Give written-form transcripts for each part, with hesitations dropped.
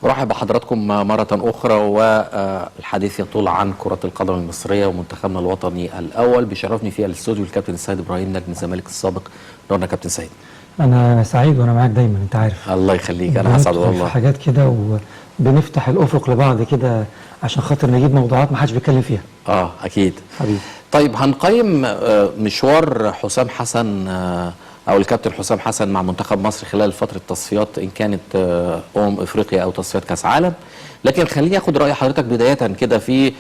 أرحب بحضراتكم مرة أخرى، والحديث يطول عن كرة القدم المصرية ومنتخبنا الوطني الأول. بيشرفني في الاستوديو الكابتن السيد إبراهيم نجم الزمالك السابق. نورنا كابتن سيد. انا سعيد وانا معاك دايما، انت عارف. الله يخليك، أنا أسعد بندخل في والله. حاجات كده وبنفتح الافق لبعض كده عشان خاطر نجيب موضوعات ما حدش بيتكلم فيها. أكيد حبيبي. طيب هنقيم مشوار حسام حسن أو الكابتن حسام حسن مع منتخب مصر خلال فترة تصفيات، إن كانت أمم إفريقيا أو تصفيات كأس عالم. لكن خليني أخد رأي حضرتك بداية كده في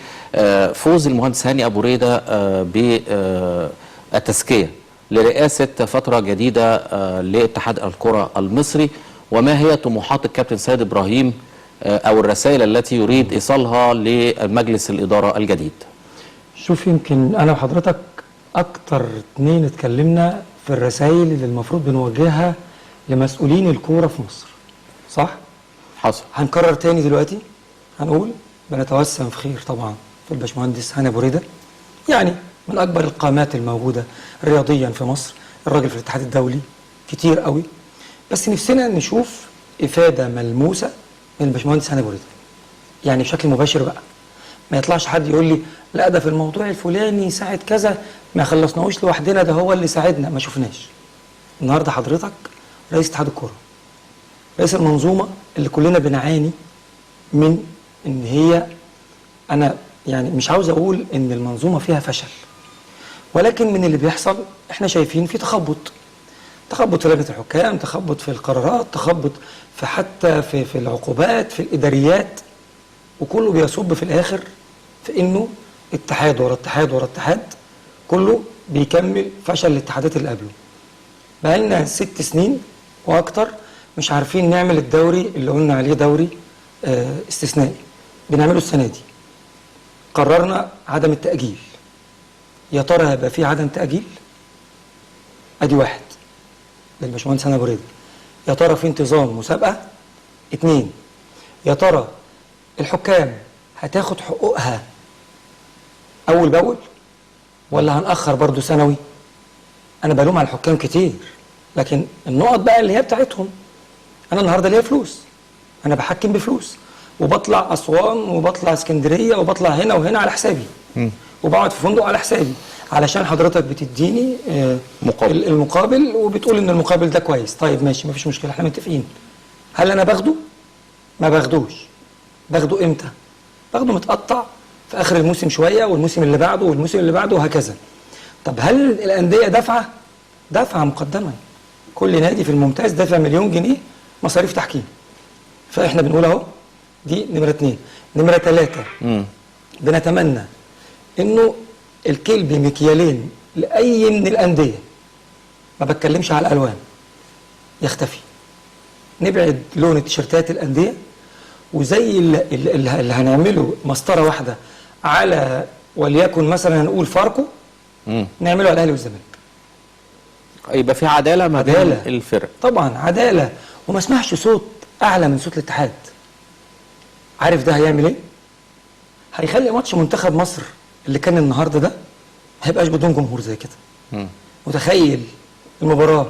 فوز المهندس هاني أبو ريدة بالتزكية لرئاسة فترة جديدة لاتحاد الكرة المصري، وما هي طموحات الكابتن سيد إبراهيم أو الرسائل التي يريد إيصالها لمجلس الإدارة الجديد؟ شوف، يمكن انا وحضرتك اكتر اتنين اتكلمنا في الرسائل اللي المفروض بنوجهها لمسؤولين الكورة في مصر، صح؟ حصل. هنكرر تاني دلوقتي، هنقول بنتوسم في خير طبعا في الباشمهندس هاني ابو ريده، يعني من اكبر القامات الموجودة رياضيا في مصر، الراجل في الاتحاد الدولي كتير قوي، بس نفسنا نشوف افاده ملموسة من الباشمهندس هاني ابو ريده، يعني بشكل مباشر بقى، ما يطلعش حد يقول لي لا ده في الموضوع الفلاني ساعة كذا ما خلصناهوش لوحدنا، ده هو اللي ساعدنا، ما شفناش. النهارده حضرتك رئيس اتحاد الكورة، رئيس المنظومة اللي كلنا بنعاني من ان هي، انا يعني مش عاوز اقول ان المنظومة فيها فشل، ولكن من اللي بيحصل احنا شايفين في تخبط، تخبط في لجنة الحكام، تخبط في القرارات، تخبط في حتى في العقوبات، في الاداريات، وكله بيصب في الاخر في انه اتحاد ورا اتحاد ورا اتحاد، كله بيكمل فشل الاتحادات اللي قبله. بقالنا 6 سنين واكتر مش عارفين نعمل الدوري اللي قلنا عليه دوري استثنائي، بنعمله السنة دي. قررنا عدم التأجيل، يا ترى هيبقى في عدم تأجيل؟ ادي واحد للباشمهندس هاني ابو ريده. يا ترى في انتظام مسابقة؟ 2، يا ترى الحكام هتاخد حقوقها اول باول ولا هنأخر برضو سنوي؟ انا بلوم على الحكام كتير، لكن النقط بقى اللي هي بتاعتهم. انا النهارده ليا فلوس، انا بحكم بفلوس، وبطلع اسوان وبطلع اسكندرية وبطلع هنا وهنا على حسابي، وبقعد في فندق على حسابي، علشان حضرتك بتديني مقابل. المقابل، وبتقول ان المقابل ده كويس. طيب ماشي، مفيش مشكلة، احنا متفقين. هل انا باخده؟ ما باخدوش. باخده امتى؟ باخده متقطع في اخر الموسم شوية، والموسم اللي بعده والموسم اللي بعده وهكذا. طب هل الاندية دافعه؟ دافعه مقدما، كل نادي في الممتاز دافع 1,000,000 جنيه مصاريف تحكيم. فاحنا بنقول اهو، دي نمره 2. نمره 3، بنتمنى انه الكيل بمكيالين لاي من الاندية، ما بتكلمش على الالوان، يختفي. نبعد لون التيشيرتات الاندية، وزي اللي هنعمله مسطرة واحدة على، وليكن مثلا هنقول فاركو، نعمله على الاهلي والزمالك. يبقى في عدالة ما بين عدالة. الفرق. طبعا عدالة، وما اسمعش صوت اعلى من صوت الاتحاد. عارف ده هيعمل ايه؟ هيخلي ماتش منتخب مصر اللي كان النهارده ده ما هيبقاش بدون جمهور زي كده. متخيل المباراة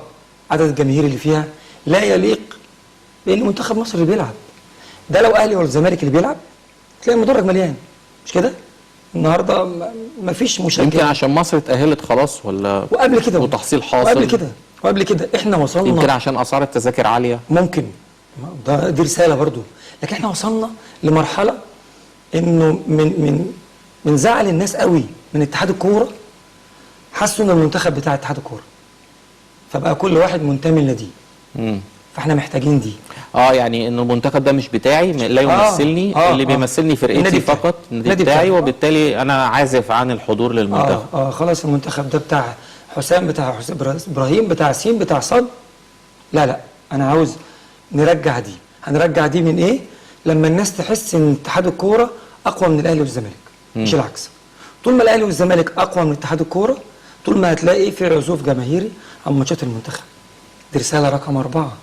عدد الجماهير اللي فيها لا يليق بان منتخب مصر اللي بيلعب ده. لو اهلي ولا الزمالك اللي بيلعب تلاقي المدرج مليان، مش كده؟ النهارده مفيش مشجع. يمكن عشان مصر اتأهلت خلاص ولا وقبل كده وتحصيل حاصل. وقبل كده احنا وصلنا، يمكن عشان اسعار التذاكر عالية. ممكن ده دي رسالة برضو، لكن احنا وصلنا لمرحلة انه من زعل الناس قوي من اتحاد الكورة، حسوا ان المنتخب بتاع اتحاد الكورة، فبقى كل واحد منتمي لناديه. فاحنا محتاجين دي. يعني انه المنتخب ده مش بتاعي، لا يمثلني، اللي بيمثلني فرقتي النادي بتاعي. فقط، النادي النادي بتاعي، بتاعي. وبالتالي انا عازف عن الحضور للمنتخب. خلاص المنتخب ده بتاع حسام، بتاع حسام ابراهيم، بتاع سين، بتاع صاد. لا لا، انا عاوز نرجع دي. هنرجع دي من ايه؟ لما الناس تحس ان اتحاد الكورة اقوى من الاهلي والزمالك، مش العكس. طول ما الاهلي والزمالك اقوى من اتحاد الكورة، طول ما هتلاقي في عزوف جماهيري عن ماتشات المنتخب. دي رسالة رقم 4.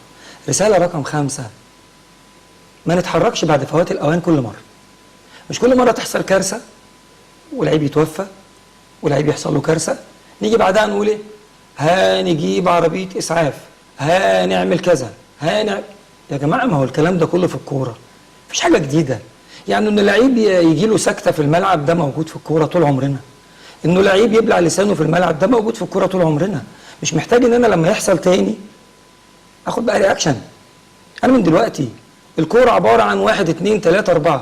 رسالة رقم 5، ما نتحركش بعد فوات الاوان كل مرة. مش كل مرة تحصل كارثة ولعيب يتوفى ولعيب يحصل له كارثة نيجي بعدها نقول ايه؟ هنجيب عربية اسعاف، هنعمل كذا، هنعمل. يا جماعة ما هو الكلام ده كله في الكورة. مفيش حاجة جديدة. يعني ان لعيب يجي له سكته في الملعب ده موجود في الكورة طول عمرنا، انه لعيب يبلع لسانه في الملعب ده موجود في الكورة طول عمرنا. مش محتاج ان انا لما يحصل تاني اخد بقى reaction. انا من دلوقتي الكورة عبارة عن 1 2 3 4،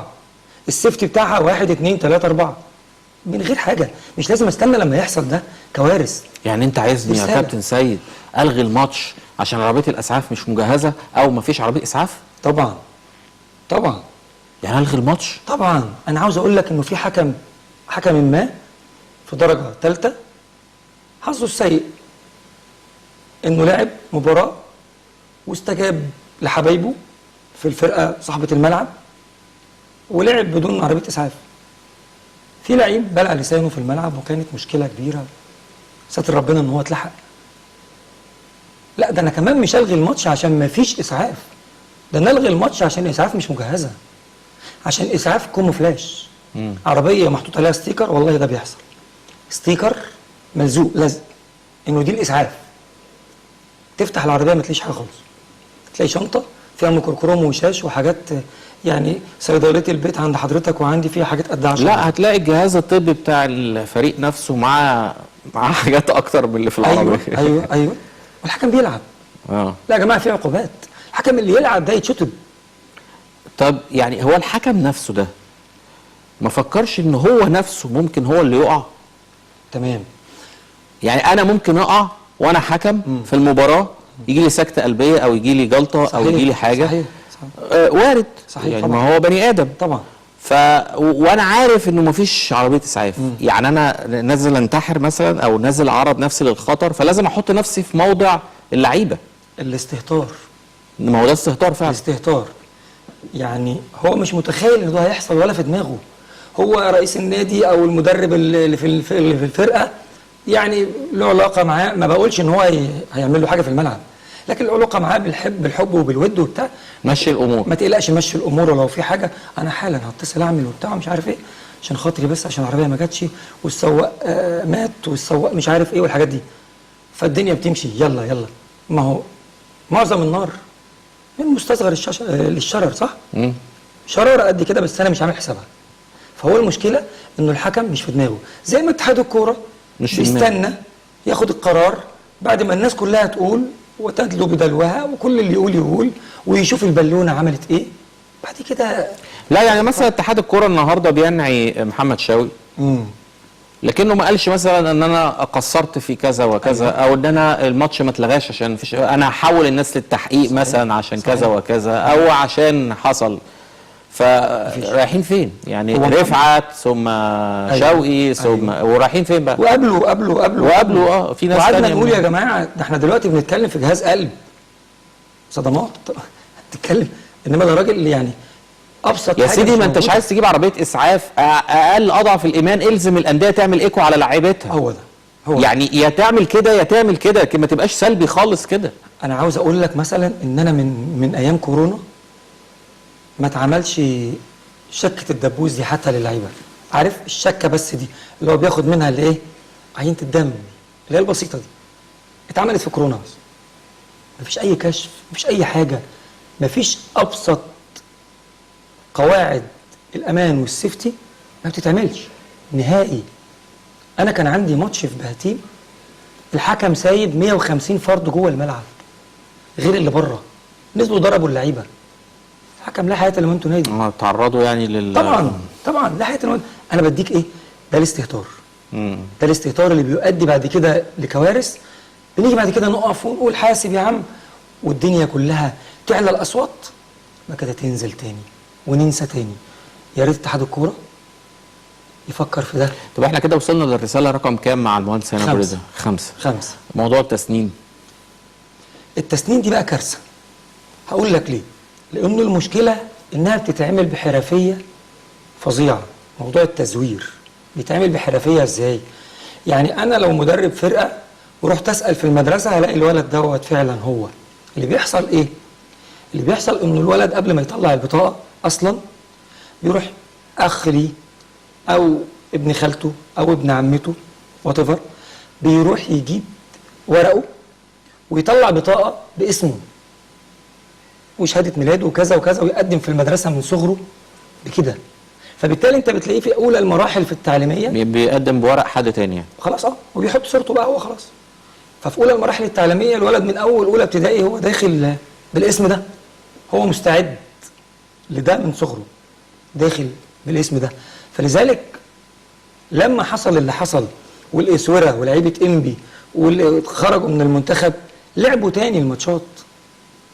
ال safety بتاعها 1 2 3 4 من غير حاجة، مش لازم استنى لما يحصل ده كوارث. يعني انت عايزني يا كابتن سيد الغي الماتش عشان عربية الاسعاف مش مجهزة او مفيش عربية اسعاف؟ طبعا طبعا. يعني الغي الماتش؟ طبعا. انا عاوز اقول لك انه في حكم ما في درجه ثالثة حظه السيء انه لعب مباراة واستجاب لحبايبه في الفرقة صاحبه الملعب ولعب بدون عربية اسعاف. في لعيب بلع لسانه في الملعب وكانت مشكلة كبيرة، ستر ربنا ان هو اتلحق. لا ده انا كمان مش الغي الماتش عشان ما فيش اسعاف، ده انا الغي الماتش عشان الاسعاف مش مجهزة، عشان اسعاف camouflage، عربية محطوط عليها sticker. والله ده بيحصل، sticker ملزوق لزق انه دي الاسعاف. تفتح العربية ما تلاقيش حاجة خالص، تلاقي شنطه فيها ميكروكروم وشاش وحاجات، يعني صيدلية البيت عند حضرتك وعندي فيها حاجات قد 10. لا هتلاقي الجهاز الطبي بتاع الفريق نفسه معاه حاجات اكتر من اللي في العربية. ايوه ايوه ايوه. والحكم بيلعب. لا يا جماعة في عقوبات، الحكم اللي يلعب ده يتشتم. طب يعني هو الحكم نفسه ده ما فكرش ان هو نفسه ممكن هو اللي يقع؟ تمام. يعني انا ممكن اقع وانا حكم في المباراة، يجي لي سكته قلبية او يجي لي جلطة او يجي لي حاجة. صحيح صحيح. وارد. صحيح يعني طبعا. ما هو بني ادم طبعا. وانا عارف انه مفيش عربية اسعاف، يعني انا نازل انتحر مثلا او نازل اعرض نفسي للخطر، فلازم احط نفسي في موضع اللعيبة. الاستهتار. ما هو ده استهتار فعلا. الاستهتار. يعني هو مش متخيل ان ده هيحصل ولا في دماغه. هو رئيس النادي او المدرب اللي في الفرقة يعني له علاقة معاه، ما بقولش ان هو هيعمل له حاجة في الملعب، لكن العلاقة معاه بالحب وبالود وبتاع، مشي الامور، ما تقلقش مشي الامور، ولو في حاجة انا حالا هتصل اعمل وبتاع مش عارف ايه عشان خاطري، بس عشان العربية ما جاتش والسواق مات والسواق مش عارف ايه والحاجات دي، فالدنيا بتمشي يلا يلا. ما هو معظم النار من مستصغر للشرر، صح؟ شراره قد كده بس انا مش عامل حسابها. فهو المشكلة انه الحكم مش في دماغه، زي ما اتحاد الكورة مش بيستنى ياخد القرار بعد ما الناس كلها تقول وتدلو بدلوها وكل اللي يقول يقول ويشوف البالونة عملت ايه بعد كده. لا يعني مثلا اتحاد الكورة النهارده بينعي محمد شوقي، لكنه ما قالش مثلا ان انا قصرت في كذا وكذا. أيوة. او ان انا الماتش ما اتلغاش عشان فيش، انا هحول الناس للتحقيق. صحيح. مثلا عشان. صحيح. كذا وكذا او عشان حصل. فرايحين فين يعني؟ رفعت ثم. أيوة. شوقي ثم. أيوة. ورايحين فين بقى؟ وقبله قبله قبله وقبله. في ناس وقعدنا نقول يا جماعة ده احنا دلوقتي بنتكلم في جهاز قلب صدمات بتتكلم، انما ده راجل يعني ابسط يا سيدي. ما انتش عايز تجيب عربية اسعاف، اقل اضعف الايمان الزم الاندية تعمل ايكو على لعيبتها. هو ده هو يعني يا تعمل كده يا تعمل كده، لكن ما تبقاش سلبي خالص كده. انا عاوز اقول لك مثلا ان انا من ايام كورونا ما اتعملش شكه الدبوس دي حتى للعيبة، عارف الشكه بس دي اللي هو بياخد منها اللي ايه عينه الدم اللي هي البسيطة دي، اتعملت في كورونا بس. مفيش اي كشف، مفيش اي حاجة، مفيش ابسط قواعد الامان وال safety ما بتتعملش نهائي. انا كان عندي ماتش في بهتيم، الحكم سايب 150 فرد جوه الملعب غير اللي بره، نزلوا ضربوا اللعيبة. الحكم لا حياة لمن تنادي. تعرضوا يعني لل طبعا طبعا لا حياة لمن. انا بديك ايه ده؟ الاستهتار. ده الاستهتار اللي بيؤدي بعد كده لكوارث. بنيجي بعد كده نقف ونقول حاسب يا عم، والدنيا كلها تعلى الاصوات، ما كده تنزل تاني وننسى تاني. يا ريت اتحاد الكورة يفكر في ده. طب احنا كده وصلنا للرسالة رقم كام مع المهندس هاني ابو ريده؟ 5. موضوع التسنين. التسنين دي بقى كارثة. هقول لك ليه. لأنه المشكلة إنها بتتعمل بحرفية فظيعة. موضوع التزوير بيتعمل بحرفية إزاي؟ يعني أنا لو مدرب فرقة ورحت أسأل في المدرسة هلاقي الولد دوت فعلا هو. اللي بيحصل إيه؟ اللي بيحصل إنه الولد قبل ما يطلع البطاقة أصلا بيروح أخ ليه أو ابن خالته أو ابن عمته whatever، بيروح يجيب ورقة ويطلع بطاقة باسمه. وشهادة ميلاده وكذا وكذا، ويقدم في المدرسة من صغره بكده. فبالتالي انت بتلاقيه في اولى المراحل في التعليمية بيقدم بورق حد تاني يعني. خلاص وبيحط صورته بقى هو خلاص. ففي اولى المراحل التعليمية الولد من اول اولى ابتدائي هو داخل بالاسم ده، هو مستعد لده من صغره، داخل بالاسم ده. فلذلك لما حصل اللي حصل والاسوره ولاعيبه انبي واللي خرجوا من المنتخب لعبوا تاني الماتشات.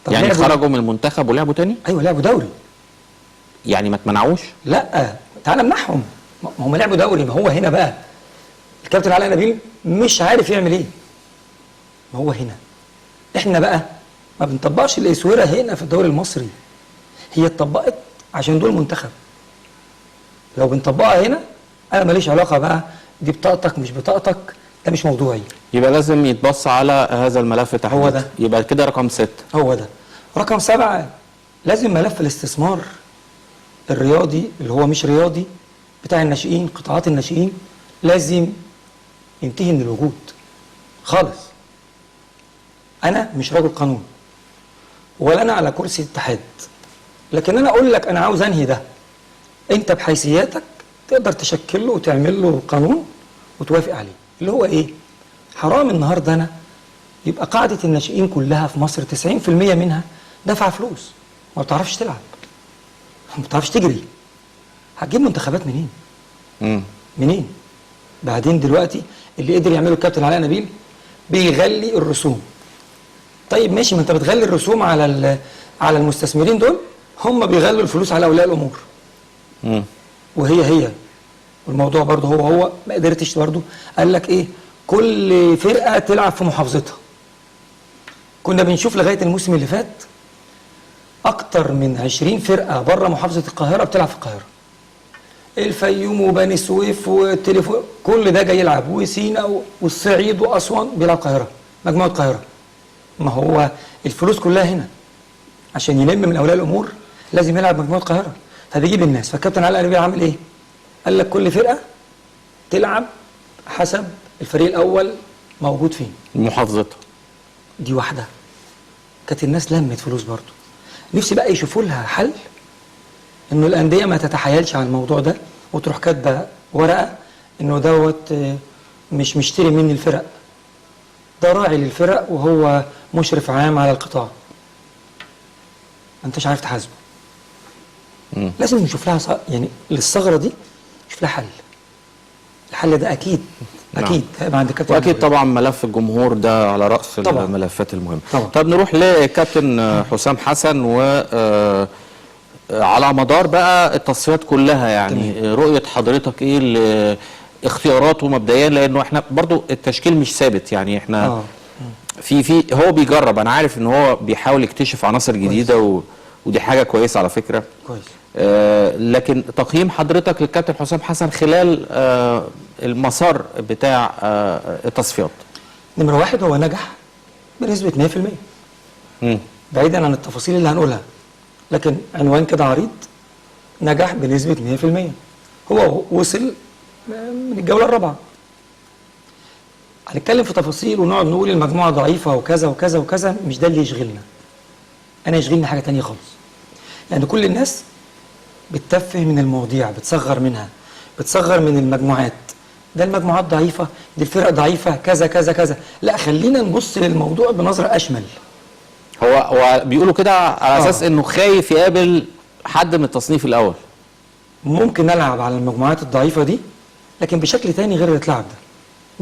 طب يعني خرجوا من المنتخب ولعبوا تاني؟ ايوه لعبوا دوري. يعني ما اتمنعوش؟ لا تعالى امنعهم، ما هم لعبوا دوري. ما هو هنا بقى الكابتن علاء نبيل مش عارف يعمل ايه. ما هو هنا احنا بقى ما بنطبقش الاسوره هنا في الدوري المصري، هي اتطبقت عشان دول منتخب. لو بنطبقها هنا انا ماليش علاقة بقى، دي بطاقتك مش بطاقتك، ده مش موضوعي. يبقى لازم يتبص على هذا الملف تحديدا. هو ده. يبقى كده رقم 6. هو ده. رقم 7 لازم ملف الاستثمار الرياضي اللي هو مش رياضي بتاع الناشئين، قطاعات الناشئين، لازم ينتهي من الوجود خالص. انا مش رجل قانون ولا انا على كرسي اتحاد، لكن انا اقول لك انا عاوز انهي ده. انت بحيثياتك تقدر تشكل له وتعمل له قانون وتوافق عليه، اللي هو ايه؟ حرام النهارده انا يبقى قاعدة الناشئين كلها في مصر 90% منها دفع فلوس، ما بتعرفش تلعب، ما بتعرفش تجري، هتجيب منتخبات منين؟ منين؟ بعدين دلوقتي اللي قدر يعمله الكابتن علاء نبيل بيغلي الرسوم. طيب ماشي، ما انت بتغلي الرسوم على على المستثمرين دول، هم بيغلوا الفلوس على اولياء الامور. وهي هي والموضوع برضه هو ما قدرتش برضه. قال لك ايه؟ كل فرقه تلعب في محافظتها. كنا بنشوف لغاية الموسم اللي فات اكتر من 20 فرقه بره محافظة القاهرة بتلعب في القاهرة. الفيوم وبني سويف والتليفون كل ده جاي يلعب، وسينا والصعيد واسوان بيلعب القاهرة، مجموعة القاهرة. ما هو الفلوس كلها هنا، عشان يلم من اولياء الامور لازم يلعب مجموعة القاهرة، فبيجيب الناس. فالكابتن علاء نبيل عامل ايه؟ قال لك كل فرقه تلعب حسب الفريق الاول موجود فين، محافظته. دي واحدة كانت الناس لمت فلوس برضه. نفسي بقى يشوفوا لها حل، انه الاندية ما تتحايلش على الموضوع ده وتروح كاتبه ورقة انه دوت مش مشتري مني الفرق، ده راعي للفرق وهو مشرف عام على القطاع، ما انتش عارف تحاسبه. لازم نشوف لها يعني للثغره دي نشوف لها حل. الحل ده اكيد اكيد هيبقى عند الكابتن، واكيد طبعا ملف الجمهور ده على راس طبعا الملفات المهمة. طبعا. طب نروح لكابتن حسام حسن، و على مدار بقى التصفيات كلها يعني تمام. رؤية حضرتك ايه اختياراته مبدئيا؟ لانه احنا برضو التشكيل مش ثابت، يعني احنا في هو بيجرب، انا عارف ان هو بيحاول يكتشف عناصر جديدة ودي حاجة كويسة على فكرة. كويس. لكن تقييم حضرتك للكابتن حسام حسن خلال المسار بتاع التصفيات؟ نمرة 1 هو نجح بنسبة 100%. بعيدا عن التفاصيل اللي هنقولها، لكن عنوان كده عريض، نجح بنسبة 100%. هو وصل من الجولة الرابعة. هنتكلم في تفاصيل ونقعد نقول المجموعة ضعيفة وكذا وكذا وكذا، مش ده اللي يشغلنا. أنا يشغلني حاجة تانية خالص. لأن كل الناس بتتفه من المواضيع، بتصغر منها، بتصغر من المجموعات، ده المجموعات ضعيفة، دي الفرق ضعيفة، كذا كذا كذا. لا، خلينا نبص للموضوع بنظرة أشمل. هو بيقولوا كده على أساس إنه خايف يقابل حد من التصنيف الأول. ممكن نلعب على المجموعات الضعيفة دي، لكن بشكل تاني غير اللي اتلعب ده.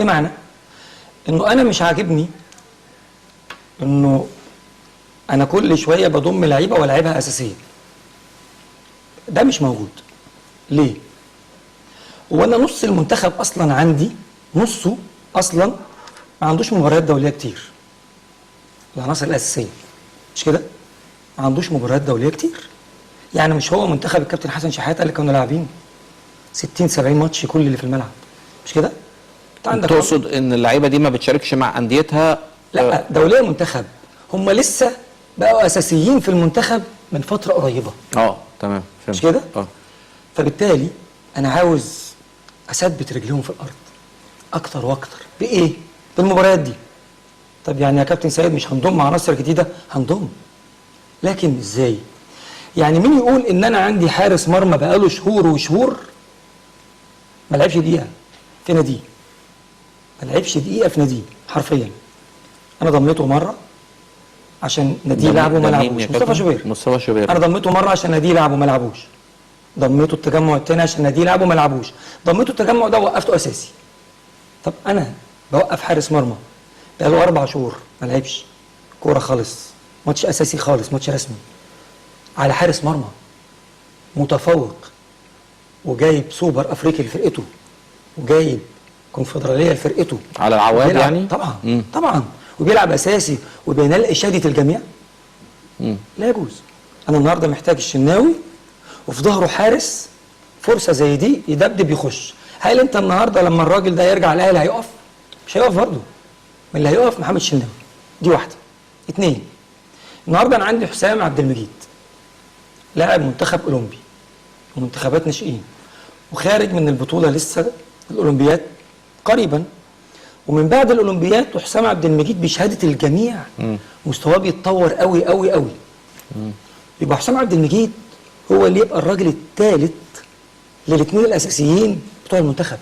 بمعنى إنه أنا مش عاجبني إنه أنا كل شوية بضم لعيبة وألعبها أساسية. ده مش موجود. ليه؟ وانا نص المنتخب اصلا عندي نصه اصلا ما عندوش مباريات دولية كتير. العناصر الاساسية مش كده؟ ما عندوش مباريات دولية كتير. يعني مش هو منتخب الكابتن حسن شحاته اللي كانوا لاعبين 60 70 ماتش كل اللي في الملعب، مش كده؟ انت عندك تقصد ان اللعيبة دي ما بتشاركش مع انديتها؟ لا، دولية منتخب، هم لسه بقوا اساسيين في المنتخب من فترة قريبه. تمام، فهمت. مش كده؟ فبالتالي انا عاوز اثبت رجليهم في الارض اكتر واكتر بايه؟ بالمباريات دي. طب يعني يا كابتن سيد مش هنضم عناصر جديدة؟ هنضم، لكن ازاي؟ يعني مين يقول ان انا عندي حارس مرمى بقاله شهور وشهور ما لعبش دقيقة في ناديه، ما لعبش دقيقة في ناديه حرفيا. انا ضميته مرة عشان ناديه لعبه ما لعبوش، مصطفى شوبير. مصطفى شوبير انا ضميته مرة عشان ناديه لعبه ما لعبوش، ضميته التجمع الثاني عشان ناديه لعبه ما لعبوش، ضميته التجمع ده وقفته اساسي. طب انا بوقف حارس مرمى بقاله 4 شهور ما لعبش كورة خالص، ماتش اساسي خالص، ماتش رسمي، على حارس مرمى متفوق وجايب سوبر افريقي لفرقته وجايب كونفدراليه لفرقته، على العواد يعني؟ طبعا. طبعا، وبيلعب اساسي وبينال اشاده الجميع. لا يجوز. انا النهارده محتاج الشناوي وفي ظهره حارس فرصة زي دي يدبدب يخش. هل انت النهارده لما الراجل ده يرجع الاهلي هيقف؟ مش هيقف برضه. من اللي هيقف محمد الشناوي. دي واحدة. 2، النهارده انا عندي حسام عبد المجيد، لاعب منتخب اولمبي ومنتخبات ناشئين، وخارج من البطولة لسه الاولمبياد قريبا، ومن بعد الاولمبياد وحسام عبد المجيد بشهادة الجميع مستواه بيتطور قوي قوي قوي. يبقى حسام عبد المجيد هو اللي يبقى الراجل الثالث للاثنين الاساسيين بتوع المنتخب،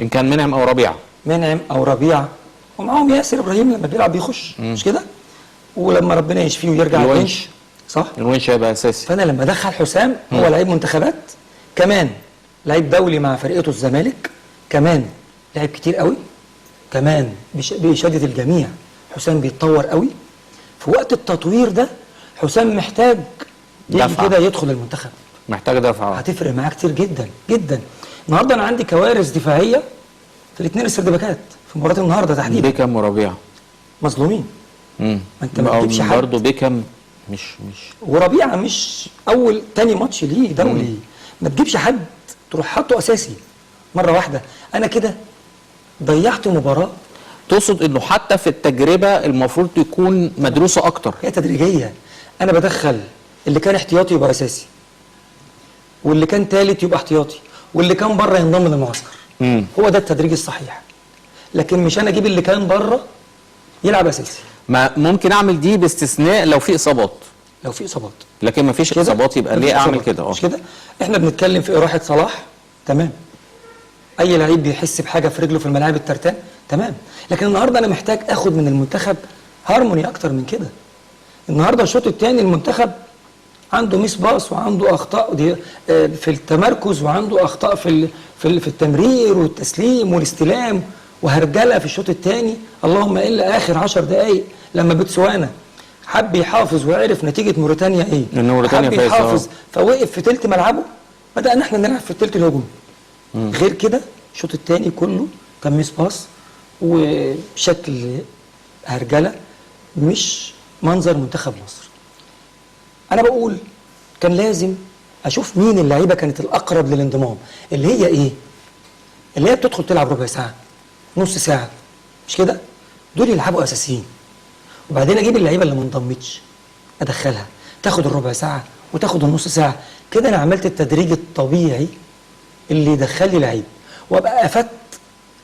ان كان منعم او ربيعة. منعم او ربيعة، ومعاهم ياسر ابراهيم لما بيلعب بيخش، مش كده؟ ولما ربنا يشفيه ويرجع الونش، صح؟ الونش هيبقى اساسي. فانا لما ادخل حسام، هو لعيب منتخبات، كمان لعيب دولي مع فرقته الزمالك، كمان لعيب كتير قوي، كمان بإشادة الجميع حسام بيتطور قوي. في وقت التطوير ده حسام محتاج يجي كده يدخل المنتخب، محتاج دفعه، هتفرق معاه كتير جدا جدا. النهارده انا عندي كوارث دفاعية في الاثنين السردباكات في مباراة النهارده تحديدا، بيكام وربيعة مظلومين. ما انت ما تجيبش حد برضه بيكام مش وربيعة مش اول تاني ماتش ليه دولي، ما تجيبش حد تروح حاطه اساسي مرة واحدة. انا كده ضيعت مباراة. تقصد انه حتى في التجربة المفروض تكون مدروسة اكتر، هي تدريجيه. انا بدخل اللي كان احتياطي يبقى اساسي، واللي كان ثالث يبقى احتياطي، واللي كان بره ينضم للمعسكر. هو ده التدريج الصحيح. لكن مش انا اجيب اللي كان بره يلعب اساسي. ما ممكن اعمل دي باستثناء لو في اصابات، لو في اصابات، لكن ما فيش اصابات يبقى ليه اعمل كده؟ مش كده؟ احنا بنتكلم في اراحه صلاح، تمام. اي لعيب بيحس بحاجة في رجله في الملاعب الترتان، تمام. لكن النهارده انا محتاج اخد من المنتخب هارموني اكتر من كده. النهارده الشوط الثاني المنتخب عنده miss pass، وعنده اخطاء دي في التمركز، وعنده اخطاء في التمرير والتسليم والاستلام، وهرجله في الشوط الثاني. اللهم الا اخر 10 دقائق لما بتسوانا حب يحافظ وعرف نتيجة موريتانيا ايه، ان موريتانيا حب يحافظ فوقف في ثلث ملعبه، بدأنا احنا نلعب في الثلث الهجومي. غير كده الشوط الثاني كله كان miss pass وشكل هرجله، مش منظر منتخب مصر. انا بقول كان لازم اشوف مين اللعيبة كانت الاقرب للانضمام، اللي هي ايه؟ اللي هي بتدخل تلعب ربع ساعة، نص ساعة، مش كده؟ دول يلعبوا اساسيين. وبعدين اجيب اللعيبة اللي ما انضمتش ادخلها تاخد الربع ساعة وتاخد النص ساعة. كده انا عملت التدريج الطبيعي اللي يدخل لي لعيب، وابقى افدت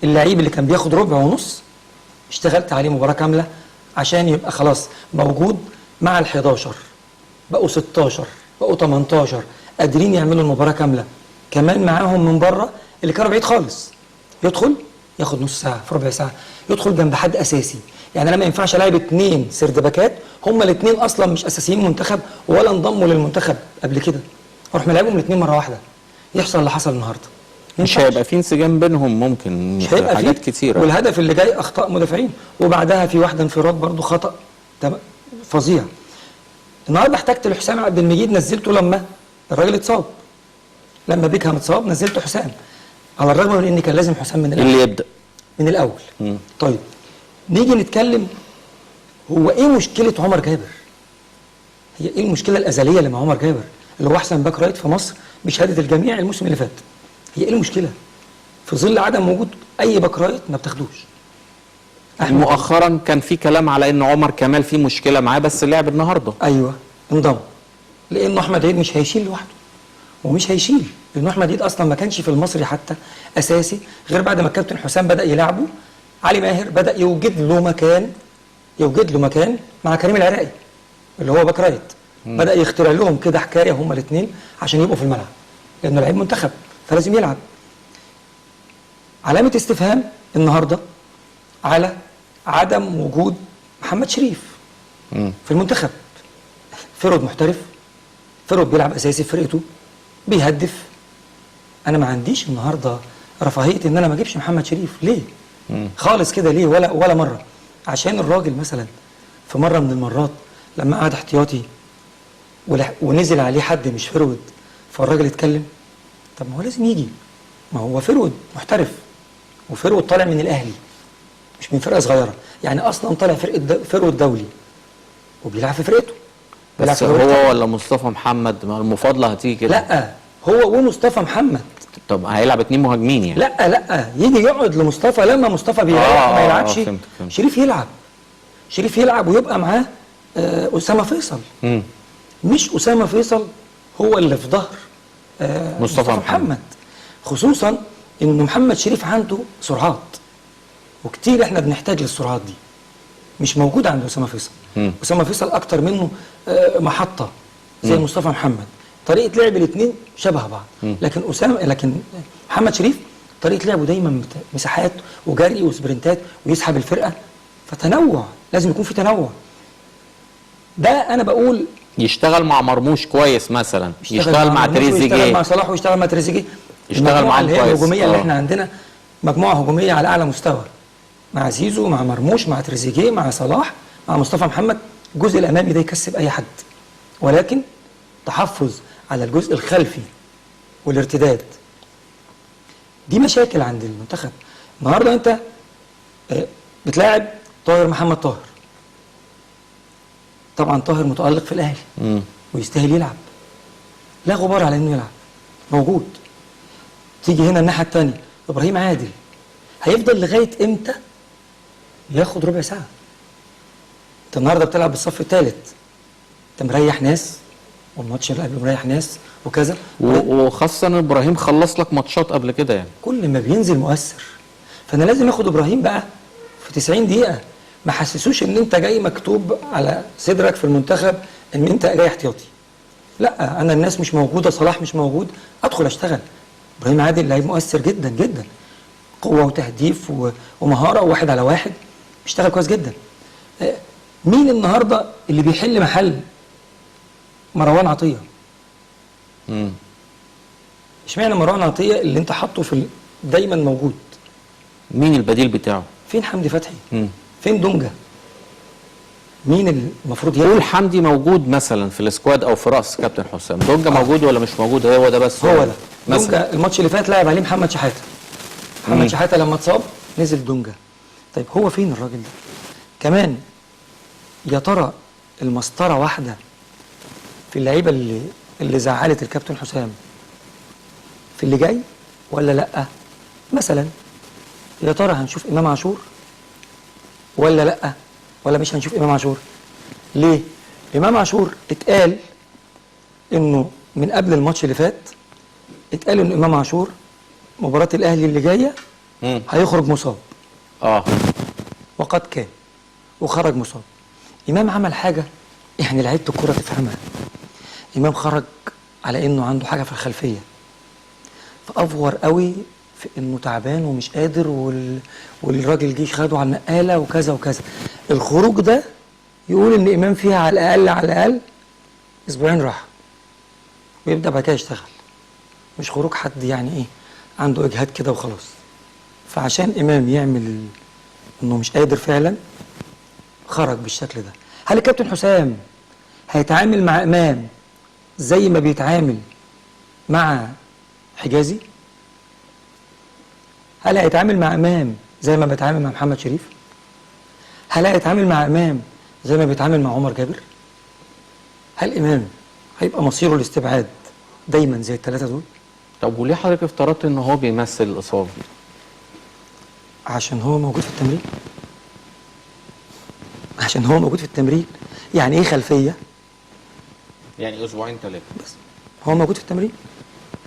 اللعيب اللي كان بياخد ربع ونص، اشتغلت عليه مباراة كاملة عشان يبقى خلاص موجود مع ال 11، بقوا 16، بقوا 18، قادرين يعملوا المباراة كاملة. كمان معاهم من بره اللي كانوا بعيد خالص، يدخل ياخد نص ساعة في ربع ساعة، يدخل جنب حد اساسي. يعني انا ما ينفعش الاعب 2 سردباكات هما الاثنين اصلا مش اساسيين منتخب ولا انضموا للمنتخب قبل كده، اروح ملاعبهم الاثنين مرة واحدة، يحصل اللي حصل النهارده. مش هيبقى في انسجام بينهم، ممكن مش هيبقى حاجات كتيرة. والهدف اللي جاي اخطاء مدافعين، وبعدها في واحدة انفراد برضو خطا فظيع. النهارده احتجت لحسام عبد المجيد، نزلته لما الراجل اتصاب، لما بيكهام اتصاب نزلته حسام، على الرغم من ان كان لازم حسام من الاول اللي يبدا من الاول. طيب نيجي نتكلم، هو ايه مشكلة عمر جابر؟ هي ايه المشكلة الازلية اللي مع عمر جابر اللي هو احسن back right في مصر بشهادة الجميع الموسم اللي فات؟ هي ايه المشكلة؟ في ظل عدم وجود اي back right ما بتاخدوش. مؤخرا كان في كلام على ان عمر كمال في مشكلة معاه، بس لعب النهارده. ايوه انضم، لانه احمد عيد مش هيشيل لوحده، ومش هيشيل لانه احمد عيد اصلا ما كانش في المصري حتى اساسي غير بعد ما الكابتن حسام بدا يلعبه. علي ماهر بدا يوجد له مكان، يوجد له مكان مع كريم العراقي. اللي هو back right. بدا يخترع لهم كده حكاية هما الاثنين عشان يبقوا في الملعب، لانه لعيب منتخب فلازم يلعب. علامة استفهام النهارده على عدم وجود محمد شريف في المنتخب. forward محترف، forward بيلعب اساسي في فرقته، بيهدف. انا ما عنديش النهارده رفاهية ان انا ما اجيبش محمد شريف ليه؟ خالص كده ليه؟ ولا مرة. عشان الراجل مثلا في مرة من المرات لما قعد احتياطي ونزل عليه حد مش forward، فالراجل اتكلم. طب ما هو لازم يجي، ما هو forward محترف، و forward طالع من الاهلي مش من فرقه صغيرة، يعني اصلا طالع فرقه forward دولي وبيلعب في فرقته. بس هو ولا مصطفى محمد؟ ما المفاضلة هتيجي كده. لا هو ومصطفى محمد. طب هيلعب 2 مهاجمين يعني؟ لا يجي يقعد لمصطفى لما مصطفى بيريح ما يلعبش. فهمت. شريف يلعب، شريف يلعب ويبقى معاه اسامة فيصل. مش اسامة فيصل هو اللي في ظهر مصطفى محمد، خصوصا انه محمد شريف عنده سرعات، وكتير احنا بنحتاج للسرعات دي، مش موجودة عند اسامة فيصل. اسامة فيصل اكتر منه محطة زي مصطفى محمد. طريقه لعب الاثنين شبه بعض، لكن لكن محمد شريف طريقه لعبه دايما مساحات وجري وسبرنتات ويسحب الفرقة، فتنوع، لازم يكون في تنوع. ده انا بقول يشتغل مع مرموش كويس مثلا، يشتغل مع تريزيجيه، يشتغل مع صلاح، ويشتغل مع تريزيجيه، يشتغل معاهم كويس. الهجومية اللي احنا عندنا مجموعة هجومية على اعلى مستوى، مع زيزو، مع مرموش، مع تريزيجيه، مع صلاح، مع مصطفى محمد. الجزء الامامي ده يكسب اي حد، ولكن تحفظ على الجزء الخلفي والارتداد دي مشاكل عند المنتخب. النهارده انت بتلاعب طاهر محمد طاهر، طبعا طاهر متألق في الاهلي ويستاهل يلعب، لا غبار على انه يلعب، موجود. تيجي هنا الناحية الثانية ابراهيم عادل، هيفضل لغاية امتى ياخد ربع ساعة؟ انت النهارده بتلعب بالصف الثالث، انت مريح ناس، والماتش اللي قبله مريح ناس وكذا، وخاصة ابراهيم خلص لك ماتشات قبل كده يعني، كل ما بينزل مؤثر. فانا لازم اخد ابراهيم بقى في 90 دقيقة، ما حسسوش ان انت جاي مكتوب على صدرك في المنتخب ان انت جاي احتياطي. لا، انا الناس مش موجودة، صلاح مش موجود، ادخل اشتغل. ابراهيم عادل لعيب مؤثر جدا جدا، قوة وتهديف ومهارة وواحد على واحد، بيشتغل كويس جدا. مين النهارده اللي بيحل محل مروان عطية؟ اشمعنى مروان عطية اللي انت حاطه في دايما موجود؟ مين البديل بتاعه؟ فين حمدي فتحي؟ فين دونجا؟ مين المفروض يلعب؟ قول حمدي موجود مثلا في ال squad او في راس كابتن حسام. دونجا موجود ولا مش موجود؟ هو ده بس، هو ده دونجا. الماتش اللي فات لعب عليه محمد شحاته. محمد شحاته لما اتصاب نزل دونجا. طيب هو فين الراجل ده؟ كمان يا ترى المسطره واحدة في اللعيبة اللي زعلت الكابتن حسام في اللي جاي ولا لا؟ مثلا يا ترى هنشوف امام عاشور ولا لا؟ ولا مش هنشوف امام عاشور؟ ليه؟ امام عاشور اتقال انه من قبل الماتش اللي فات، اتقال ان امام عاشور مباراة الاهلي اللي جاية هيخرج مصاب. وقد كان، وخرج مصاب. امام عمل حاجة يعني لعيبة الكورة تفهمها. امام خرج على انه عنده حاجة في الخلفية، فافور قوي في انه تعبان ومش قادر، والراجل جه خده على النقالة وكذا وكذا. الخروج ده يقول ان امام فيها على الاقل على الاقل اسبوعين راحة، ويبدا بعد كده يشتغل، مش خروج حد يعني ايه عنده اجهاد كده وخلاص. فعشان امام يعمل انه مش قادر فعلا خرج بالشكل ده. هل الكابتن حسام هيتعامل مع امام زي ما بيتعامل مع حجازي؟ هل هيتعامل مع امام زي ما بيتعامل مع محمد شريف؟ هل هيتعامل مع امام زي ما بيتعامل مع عمر جابر؟ هل امام هيبقى مصيره الاستبعاد دايما زي الثلاثة دول؟ طب وليه حضرتك افترضت ان هو بيمثل الاصابة؟ عشان هو موجود في التمرين. عشان هو موجود في التمرين. يعني ايه خلفية؟ يعني اسبوعين ثلاثة بس هو موجود في التمرين.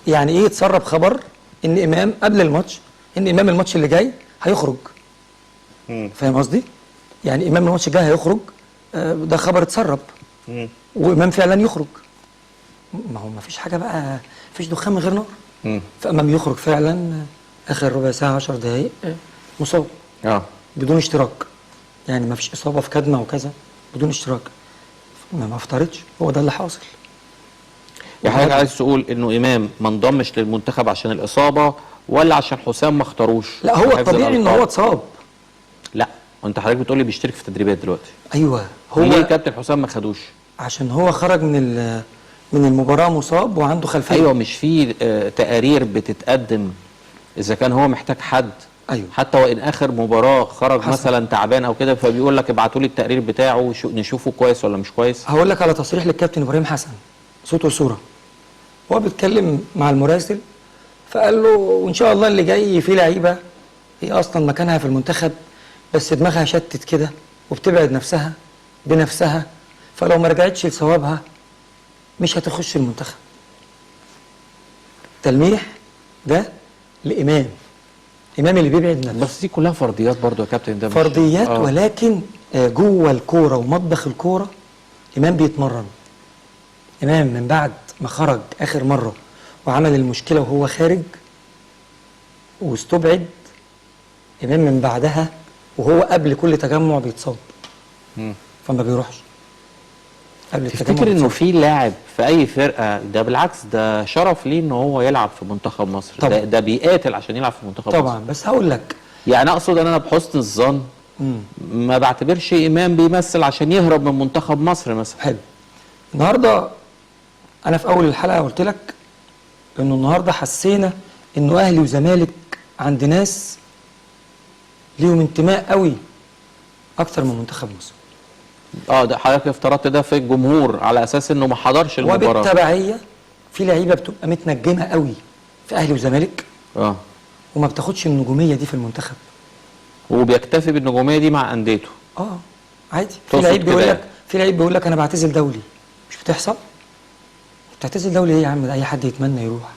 يعني ايه يتسرب خبر ان امام قبل الماتش، ان امام الماتش اللي جاي هيخرج؟ فاهم قصدي؟ يعني امام الماتش الجاي هيخرج، ده خبر اتسرب. وامام فعلا يخرج. ما هو ما فيش حاجة بقى، ما فيش دخان من غير نار. فامام يخرج فعلا اخر ربع ساعة 10 دقائق مصاب. بدون اشتراك، يعني ما فيش اصابه في كدمه وكذا، بدون اشتراك. ما افترضش، هو ده اللي حاصل. يا حضرتك عايز تقول انه امام ما انضمش للمنتخب عشان الاصابة ولا عشان حسام ما اختاروش؟ لا هو الطبيعي ان هو اتصاب. لا وانت حضرتك بتقول لي بيشترك في تدريبات دلوقتي. ايوه هو ليه كابتن حسام ما خدوش؟ عشان هو خرج من المباراة مصاب وعنده خلفية. ايوه مش في تقارير بتتقدم اذا كان هو محتاج حد؟ ايوه حتى وان اخر مباراة خرج حصل. مثلا تعبان او كده، فبيقول لك ابعتوا لي التقرير بتاعه نشوفه كويس ولا مش كويس. هقول لك على تصريح للكابتن ابراهيم حسن صوت وصوره، هو بيتكلم مع المراسل فقال له وان شاء الله اللي جاي فيه لعيبة هي اصلا مكانها في المنتخب بس دماغها شتت كده وبتبعد نفسها بنفسها، فلو ما رجعتش لصوابها مش هتخش المنتخب. تلميح ده لامام، امام اللي بيبعد نفسه. بس دي كلها فرضيات برضو يا كابتن، ده فرضيات ولكن جوه الكورة ومطبخ الكورة امام بيتمرن. امام من بعد ما خرج اخر مرة وعمل المشكلة وهو خارج واستبعد، امام من بعدها وهو قبل كل تجمع بيتصاب. فما بيروحش قبل التجمع. تفتكر انه في لاعب في اي فرقه ده بالعكس ده شرف ليه ان هو يلعب في منتخب مصر؟ طبعا. ده بيقاتل عشان يلعب في منتخب طبعا مصر طبعا. بس هقول لك يعني اقصد ان انا بحسن الظن ما بعتبرش امام بيمثل عشان يهرب من منتخب مصر مثلا. حلو. النهارده انا في اول الحلقة قلت لك انه النهارده حسينا انه اهلي وزمالك عند ناس ليهم انتماء قوي اكتر من منتخب مصر. ده حضرتك افترضت ده في الجمهور على اساس انه ما حضرش المباراة. وبالتبعيه في لعيبة بتبقى متنجمه قوي في اهلي وزمالك وما بتاخدش النجومية دي في المنتخب، وبيكتفي بالنجوميه دي مع انديته. عادي. في لعيب بيقول لك، في لعيب بيقول لك انا بعتزل دولي. مش بتحصل؟ بتعتزل دولي ايه يا عم؟ ده اي حد يتمنى يروح.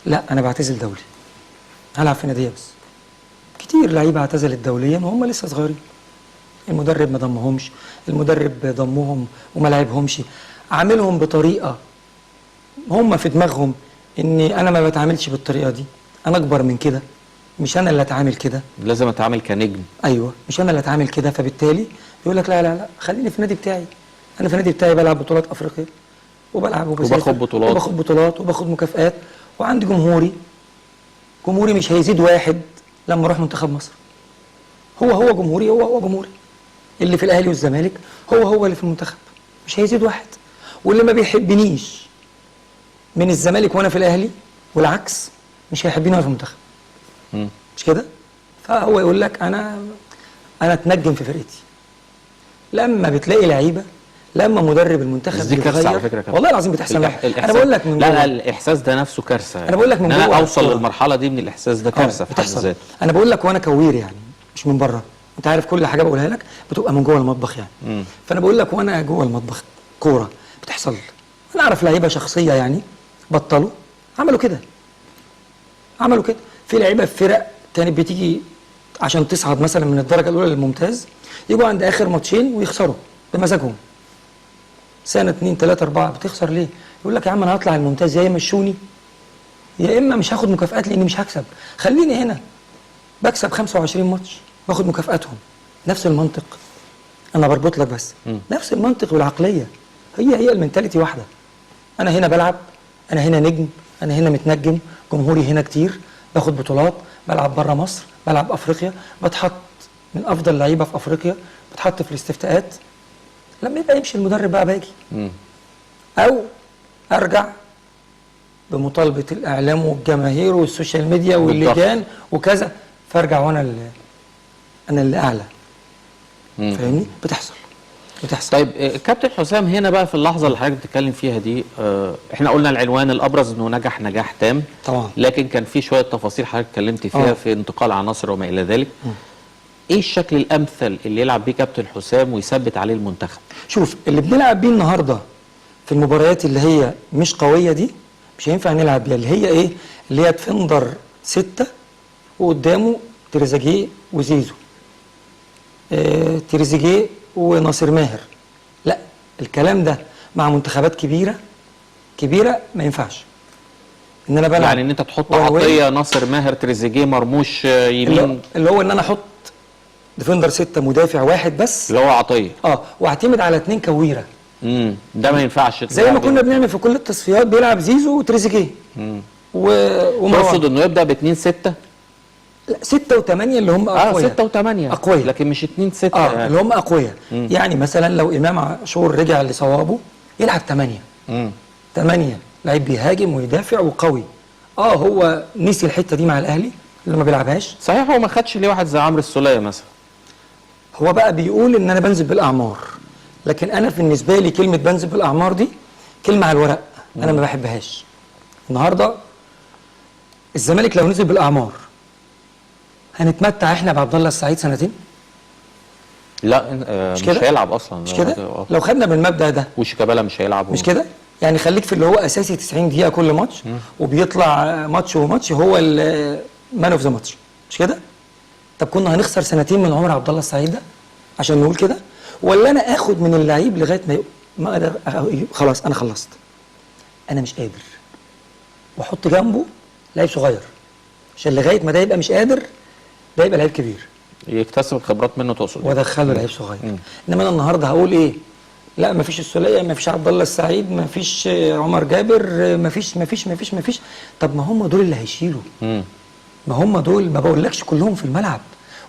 لا انا بعتزل دولي، هلعب في ناديه بس. كتير لعيبة اعتزلت دوليا وهم لسه صغيرين، المدرب ما ضمهمش، المدرب ضمهم وما لعبهمش، عاملهم بطريقة هم في دماغهم ان انا ما بتعاملش بالطريقة دي، انا اكبر من كده، مش انا اللي اتعامل كده، لازم اتعامل كنجم. ايوه مش انا اللي اتعامل كده. فبالتالي يقول لك لا لا لا خليني في النادي بتاعي، انا في النادي بتاعي بلعب بطولات افريقيا وبلعب وباخد بطولات وباخد بطولات وباخد مكافآت وعندي جمهوري، جمهوري مش هيزيد واحد لما اروح منتخب مصر. هو جمهوري، هو جمهوري اللي في الاهلي والزمالك، هو اللي في المنتخب، مش هيزيد واحد. واللي ما بيحبنيش من الزمالك وانا في الاهلي والعكس مش هيحبني وانا في المنتخب. مش كده؟ فهو يقول لك انا اتنجم في فرقتي. لما بتلاقي لعيبة، لما مدرب المنتخب دي كارثة على فكرة، والله العظيم بتحصل. انا بقول لك من جوه، لا الاحساس ده نفسه كارثة يعني. انا بقول لك من جوه، انا اوصل للمرحلة دي من الاحساس ده كارثة في حد ذاته. انا بقول لك وانا كوير يعني، مش من بره، انت عارف كل حاجة بقولها لك بتبقى من جوه المطبخ يعني. فانا بقول لك وانا جوه المطبخ كورة بتحصل. انا اعرف لعيبة شخصية يعني بطلوا عملوا كده، عملوا كده. في لعيبة في فرق كانت بتيجي عشان تصعد مثلا من الدرجة الاولى للممتاز، يجوا عند اخر ماتشين ويخسروا بمزاجهم. سنة 2 3 4 بتخسر ليه؟ يقول لك يا عم انا هطلع الممتاز، يا يمشوني يا اما مش هاخد مكافآت لاني مش هكسب، خليني هنا بكسب 25 ماتش باخد مكافآتهم. نفس المنطق، انا بربط لك بس. نفس المنطق والعقلية، هي ال mentality واحدة. انا هنا بلعب، انا هنا نجم، انا هنا متنجم، جمهوري هنا كتير، باخد بطولات، بلعب بره مصر، بلعب افريقيا، بتحط من افضل لعيبة في افريقيا، بتحط في الاستفتاءات. لما يبقى يمشي المدرب بقى باجي، او ارجع بمطالبه الاعلام والجماهير وال social media واللجان وكذا، فارجع وانا اللي انا اللي اعلى. فاهمني؟ بتحصل. طيب كابتن حسام، هنا بقى في اللحظة اللي حضرتك بتتكلم فيها دي، احنا قلنا العنوان الابرز انه نجح نجاح تام طبعا، لكن كان في شوية تفاصيل حضرتك اتكلمت فيها في انتقال عناصر وما الى ذلك. ايه الشكل الامثل اللي يلعب بيه كابتن حسام ويثبت عليه المنتخب؟ شوف، اللي بنلعب بيه النهارده في المباريات اللي هي مش قوية دي مش هينفع نلعب بيها، اللي هي ايه؟ اللي هي defender 6 وقدامه تريزيجيه وزيزو، تريزيجيه وناصر ماهر. لا، الكلام ده مع منتخبات كبيرة كبيرة ما ينفعش ان انا بلعب، يعني ان انت تحط عطية، ناصر ماهر، تريزيجيه، مرموش يمين، اللي هو ان انا احط defender 6 مدافع واحد بس اللي هو عطية، واعتمد على 2 كويره. ده ما ينفعش زي ما كنا بنعمل في كل التصفيات، بيلعب زيزو وتريزيجيه ومروان. تقصد انه يبدا ب 2 6؟ لا 6 و8 اللي هم اقوياء. 6 و8 اقوياء، لكن مش 2 6 يعني. اللي هم اقوياء. يعني مثلا لو امام عاشور رجع لصوابه يلعب 8. 8 لعيب بيهاجم ويدافع وقوي. هو نسي الحتة دي مع الاهلي اللي ما بيلعبهاش. صحيح، هو ما خدش ليه واحد زي عمرو السوليه مثلا؟ هو بقى بيقول ان انا بنزل بالاعمار، لكن انا بالنسبة لي كلمة بنزل بالاعمار دي كلمة على الورق، انا ما بحبهاش. النهارده الزمالك لو نزل بالاعمار هنتمتع احنا بعبد الله السعيد سنتين؟ لا مش هيلعب اصلا، مش كده؟ لو خدنا بالمبدا ده، وشيكابالا مش هيلعب، مش كده؟ يعني خليك في اللي هو اساسي 90 دقيقة كل ماتش، وبيطلع ماتش وماتش هو ال man of the match، مش كده؟ طب كنا هنخسر سنتين من عمر عبد الله السعيد ده عشان نقول كده؟ ولا انا اخد من اللعيب لغاية ما اقدر خلاص انا خلصت، انا مش قادر، واحط جنبه لعيب صغير عشان لغاية ما ده يبقى مش قادر ده يبقى لعيب كبير يكتسب الخبرات منه، تقصد وادخله لعيب صغير. انما انا النهارده هقول ايه؟ لا مفيش السوليه، مفيش عبد الله السعيد، مفيش عمر جابر، مفيش مفيش مفيش مفيش. طب ما هم دول اللي هيشيلوا. ما هم دول، ما بقولكش كلهم في الملعب،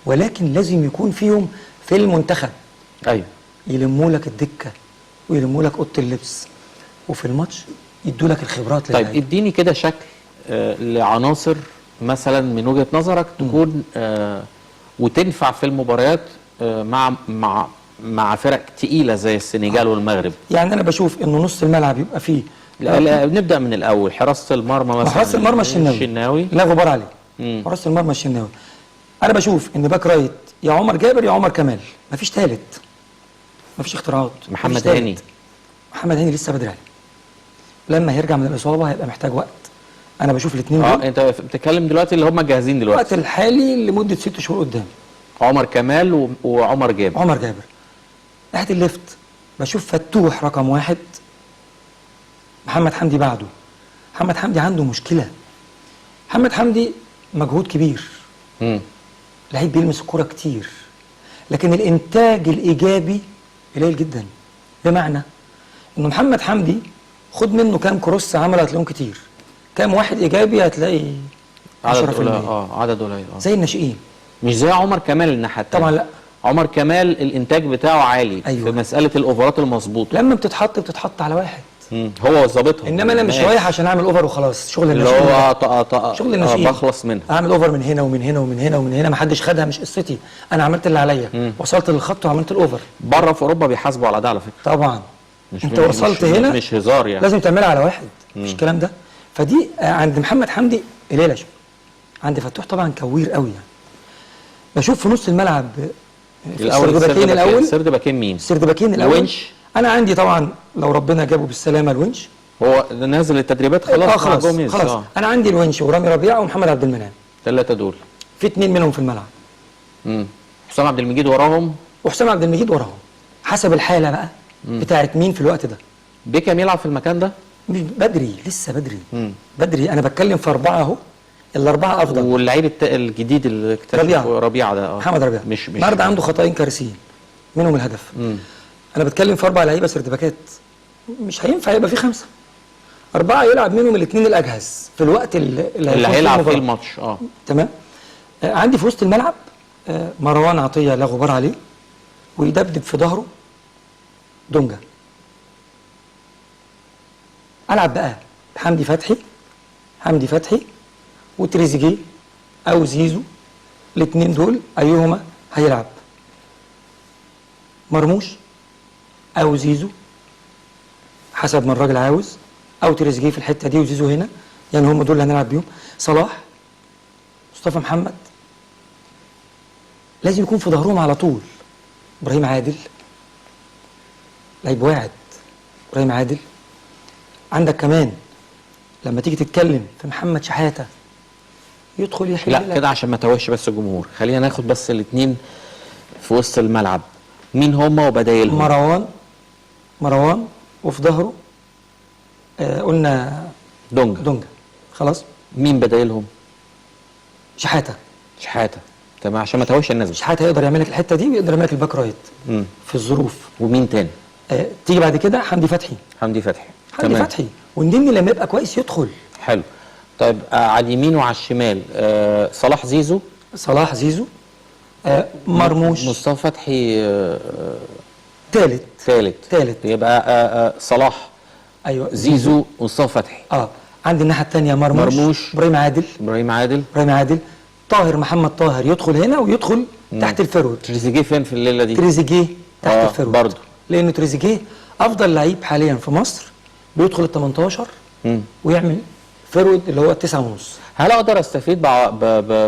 ولكن لازم يكون فيهم في المنتخب. ايوه، يلموا لك الدكة ويلموا لك اوضة اللبس، وفي الماتش يدوا لك الخبرات. طيب اديني كده شكل لعناصر مثلا من وجهه نظرك تكون وتنفع في المباريات مع مع مع فرق تقيلة زي السنغال والمغرب. يعني انا بشوف انه نص الملعب يبقى فيه، لا لا نبدا من الاول، حراسة المرمى مثلا. حراسة المرمى الشناوي لا غبار عليه. حراسة المرمى الشناوي. انا بشوف ان back right يا عمر جابر يا عمر كمال، مفيش ثالث، مفيش اختراعات. محمد هاني، محمد هاني لسه بدري عليه، لما هيرجع من الاصابة هيبقى محتاج وقت. انا بشوف الاثنين دول. انت بتتكلم دلوقتي اللي هم جاهزين دلوقتي الوقت الحالي لمدة 6 شهور قدام، عمر كمال وعمر جابر. عمر جابر. ناحية ال left بشوف فتوح رقم 1، محمد حمدي بعده. محمد حمدي عنده مشكلة، محمد حمدي مجهود كبير، لعيب بيلمس الكورة كتير، لكن الانتاج الايجابي قليل جدا. بمعنى انه محمد حمدي خد منه كام cross عمل هتلاقيهم كتير، كام واحد ايجابي هتلاقي عدد قليل. عدد قليل، زي الناشئين، مش زي عمر كمال الناحية الثانية. طبعا لا، عمر كمال الانتاج بتاعه عالي. أيوة. في مسالة الاوفرات المظبوطه، لما بتتحط على واحد هو ظابطها. انما انا مش رايح عشان اعمل over وخلاص، شغل الناشئين اللي هو شغل الناشئين بخلص منها، اعمل over من هنا ومن هنا ومن هنا ومن هنا، ما حدش خدها، مش قصتي، انا عملت اللي عليا، وصلت للخط وعملت ال over. بره في اوروبا بيحاسبوا على ده على فكرة. طبعا، مش انت وصلت هنا مش هزار يعني، لازم تعملها على واحد، مش الكلام ده. فدي عند محمد حمدي قليله شوية. عند فتوح طبعا كوير قوي يعني. بشوف في نص الملعب الاول الاول third باكين مين؟ third باكين الاول الونش. انا عندي طبعا لو ربنا جابه بالسلامة الونش، هو نازل التدريبات خلاص. خلاص خلاص. انا عندي الونش ورامي ربيعة ومحمد عبد المنعم، الثلاثة دول في 2 منهم في الملعب. حسام عبد المجيد وراهم، وحسام عبد المجيد وراهم حسب الحالة بقى بتاعت مين في الوقت ده. بيكام يلعب في المكان ده؟ مش بدري، لسه بدري. بدري، انا بتكلم في 4 اهو، الاربعة افضل. واللعيب الجديد اللي اكتشفه ربيعة ده، محمد ربيعة، مش النهارده عنده خطأين كارثيين منهم الهدف. انا بتكلم في 4 لعيبة سردباكات، مش هينفع يبقى في 5، 4 يلعب منهم الاثنين الاجهز في الوقت اللي هيلعب فيه الماتش. تمام. عندي في وسط الملعب مروان عطية لا غبار عليه، ويدبدب في ظهره دونجا. العب بقى حمدي فتحي، حمدي فتحي وتريزيجيه او زيزو، الاثنين دول ايهما هيلعب؟ مرموش او زيزو حسب ما الراجل عاوز، او تريزيجيه في الحتة دي وزيزو هنا، يعني هم دول اللي هنلعب بيهم. صلاح، مصطفى محمد لازم يكون في ظهرهم على طول. ابراهيم عادل لعيب واعد، ابراهيم عادل. عندك كمان لما تيجي تتكلم في محمد شحاته يدخل يحل. لا كده عشان ما توهش بس الجمهور، خلينا ناخد بس الاثنين في وسط الملعب، مين هما وبدايلهم؟ مروان وفي ظهره قلنا دونجا. دونجا خلاص. مين بدايلهم؟ شحاته. شحاته، تمام، عشان ما تهوش الناس. شحاته يقدر يعمل لك الحتة دي ويقدر يعمل لك ال back right في الظروف. ومين تاني؟ تيجي بعد كده حمدي فتحي. حمدي فتحي، حمدي فتحي والنني لما يبقى كويس يدخل. حلو. طيب على اليمين وعلى الشمال صلاح زيزو. صلاح زيزو، مرموش، مصطفى فتحي، ثالث. يبقى صلاح، ايوه، زيزو، مصطفى فتحي. عندي الناحية الثانية مرموش، ابراهيم عادل. ابراهيم عادل، طاهر محمد طاهر يدخل هنا ويدخل تحت ال forward. تريزيجيه فين في الليلة دي؟ تريزيجيه تحت ال forward برضه، لان تريزيجيه افضل لعيب حاليا في مصر، بيدخل ال 18 ويعمل forward اللي هو 9.5. هل اقدر استفيد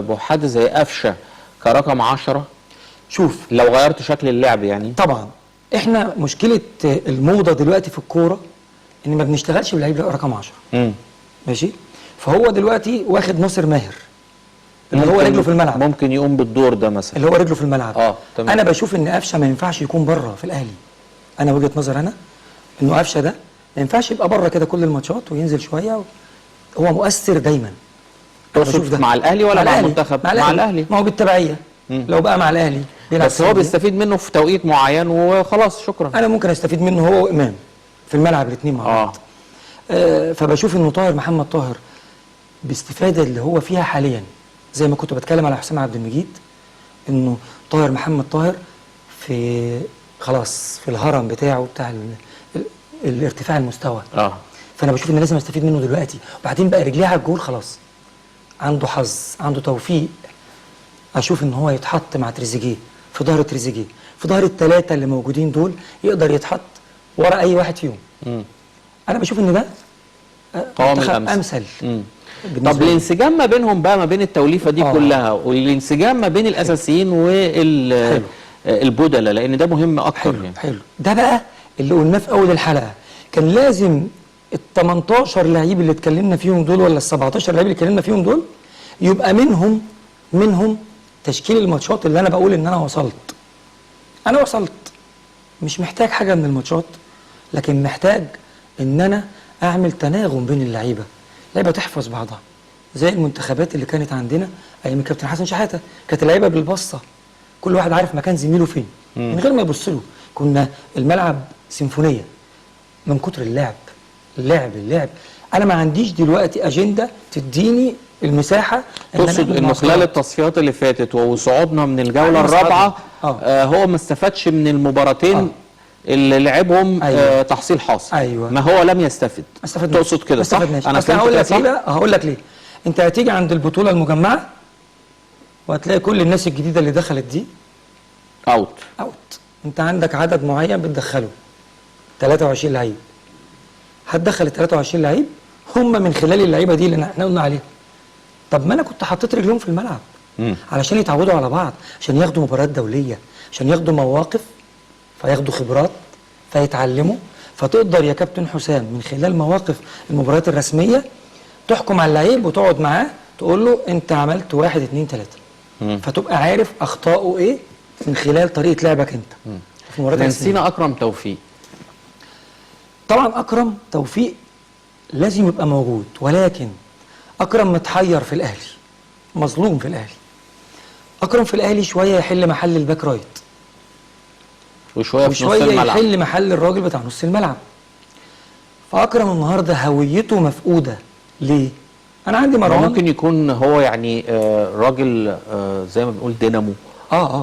بحد زي قفشه كرقم 10؟ شوف، لو غيرت شكل اللعب يعني. طبعا احنا مشكلة الموضة دلوقتي في الكورة ان ما بنشتغلش بلعيب رقم 10. ماشي. فهو دلوقتي واخد ناصر ماهر اللي هو رجله في الملعب، ممكن يقوم بالدور ده مثلا، اللي هو رجله في الملعب. تمام. انا بشوف ان قفشه ما ينفعش يكون بره في الاهلي. انا وجهه نظر انا انه قفشه ده ما ينفعش يبقى بره كده كل الماتشات وينزل شوية هو مؤثر دايما. تقصد مع الاهلي ولا مع المنتخب؟ مع الاهلي. ما هو بالتبعيه. لو بقى مع الاهلي بيلعب، بس هو بيستفيد منه في توقيت معين وخلاص، شكرا. انا ممكن استفيد منه هو وامام في الملعب الاثنين مع بعض. فبشوف انه طاهر محمد طاهر باستفاده اللي هو فيها حاليا، زي ما كنت بتكلم على حسام عبد المجيد، انه طاهر محمد طاهر في خلاص في الهرم بتاعه بتاع الارتفاع المستوى. فانا بشوف ان لازم استفيد منه دلوقتي. وبعدين بقى رجليه على الجول خلاص، عنده حظ، عنده توفيق. اشوف ان هو يتحط مع تريزيجيه، في ظهر تريزيجيه، في ظهر الثلاثة اللي موجودين دول، يقدر يتحط ورا اي واحد فيهم. انا بشوف ان ده قوام الامثل. طب الانسجام ما بينهم بقى، ما بين التوليفه دي كلها، والانسجام ما بين الاساسيين والبدلاء، لان ده مهم اكتر. حلو يعني. حلو. ده بقى اللي قلناه في اول الحلقة، كان لازم ال 18 لعيب اللي اتكلمنا فيهم دول، ولا ال 17 لعيب اللي اتكلمنا فيهم دول، يبقى منهم تشكيل الماتشات اللي انا بقول ان انا وصلت. انا وصلت، مش محتاج حاجة من الماتشات، لكن محتاج ان انا اعمل تناغم بين اللعيبة، اللعيبة تحفظ بعضها، زي المنتخبات اللي كانت عندنا ايام الكابتن حسن شحاته، كانت اللعيبة بالبصه، كل واحد عارف مكان زميله فين من غير ما يبص له. كنا الملعب سيمفونية من كتر اللعب اللعب اللعب. انا ما عنديش دلوقتي اجندة تديني المساحة. تقصد انه خلال التصفيات اللي فاتت وصعودنا من الجولة الرابعة هو ما استفادش من المباراتين اللي لعبهم. أيوة. تحصيل حاصل. أيوة. ما هو لم يستفد. تقصد كده صح؟ انا هقول لك ليه بقى، هقول لك ليه. انت هتيجي عند البطولة المجمعة وهتلاقي كل الناس الجديدة اللي دخلت دي out. انت عندك عدد معين بتدخله 23 لعيب، هتدخل ال 23 لعيب هم من خلال اللعيبة دي اللي احنا قلنا عليها. طب ما انا كنت حطيت رجلهم في الملعب علشان يتعودوا على بعض، عشان ياخدوا مباريات دولية، عشان ياخدوا مواقف، فياخدوا خبرات، فيتعلموا. فتقدر يا كابتن حسام من خلال مواقف المباريات الرسمية تحكم على اللعيب وتقعد معاه تقول له انت عملت 1 2 3، فتبقى عارف اخطائه ايه من خلال طريقه لعبك انت في المباريات الرسمية. نسينا اكرم توفيق. طبعا اكرم توفيق لازم يبقى موجود، ولكن اكرم متحير في الاهلي، مظلوم في الاهلي. اكرم في الاهلي شوية يحل محل ال back right، وشوية في نص الملعب، يحل محل الراجل بتاع نص الملعب. فاكرم النهارده هويته مفقودة. ليه؟ انا عندي مروان ممكن يكون هو يعني راجل زي ما بنقول دينامو،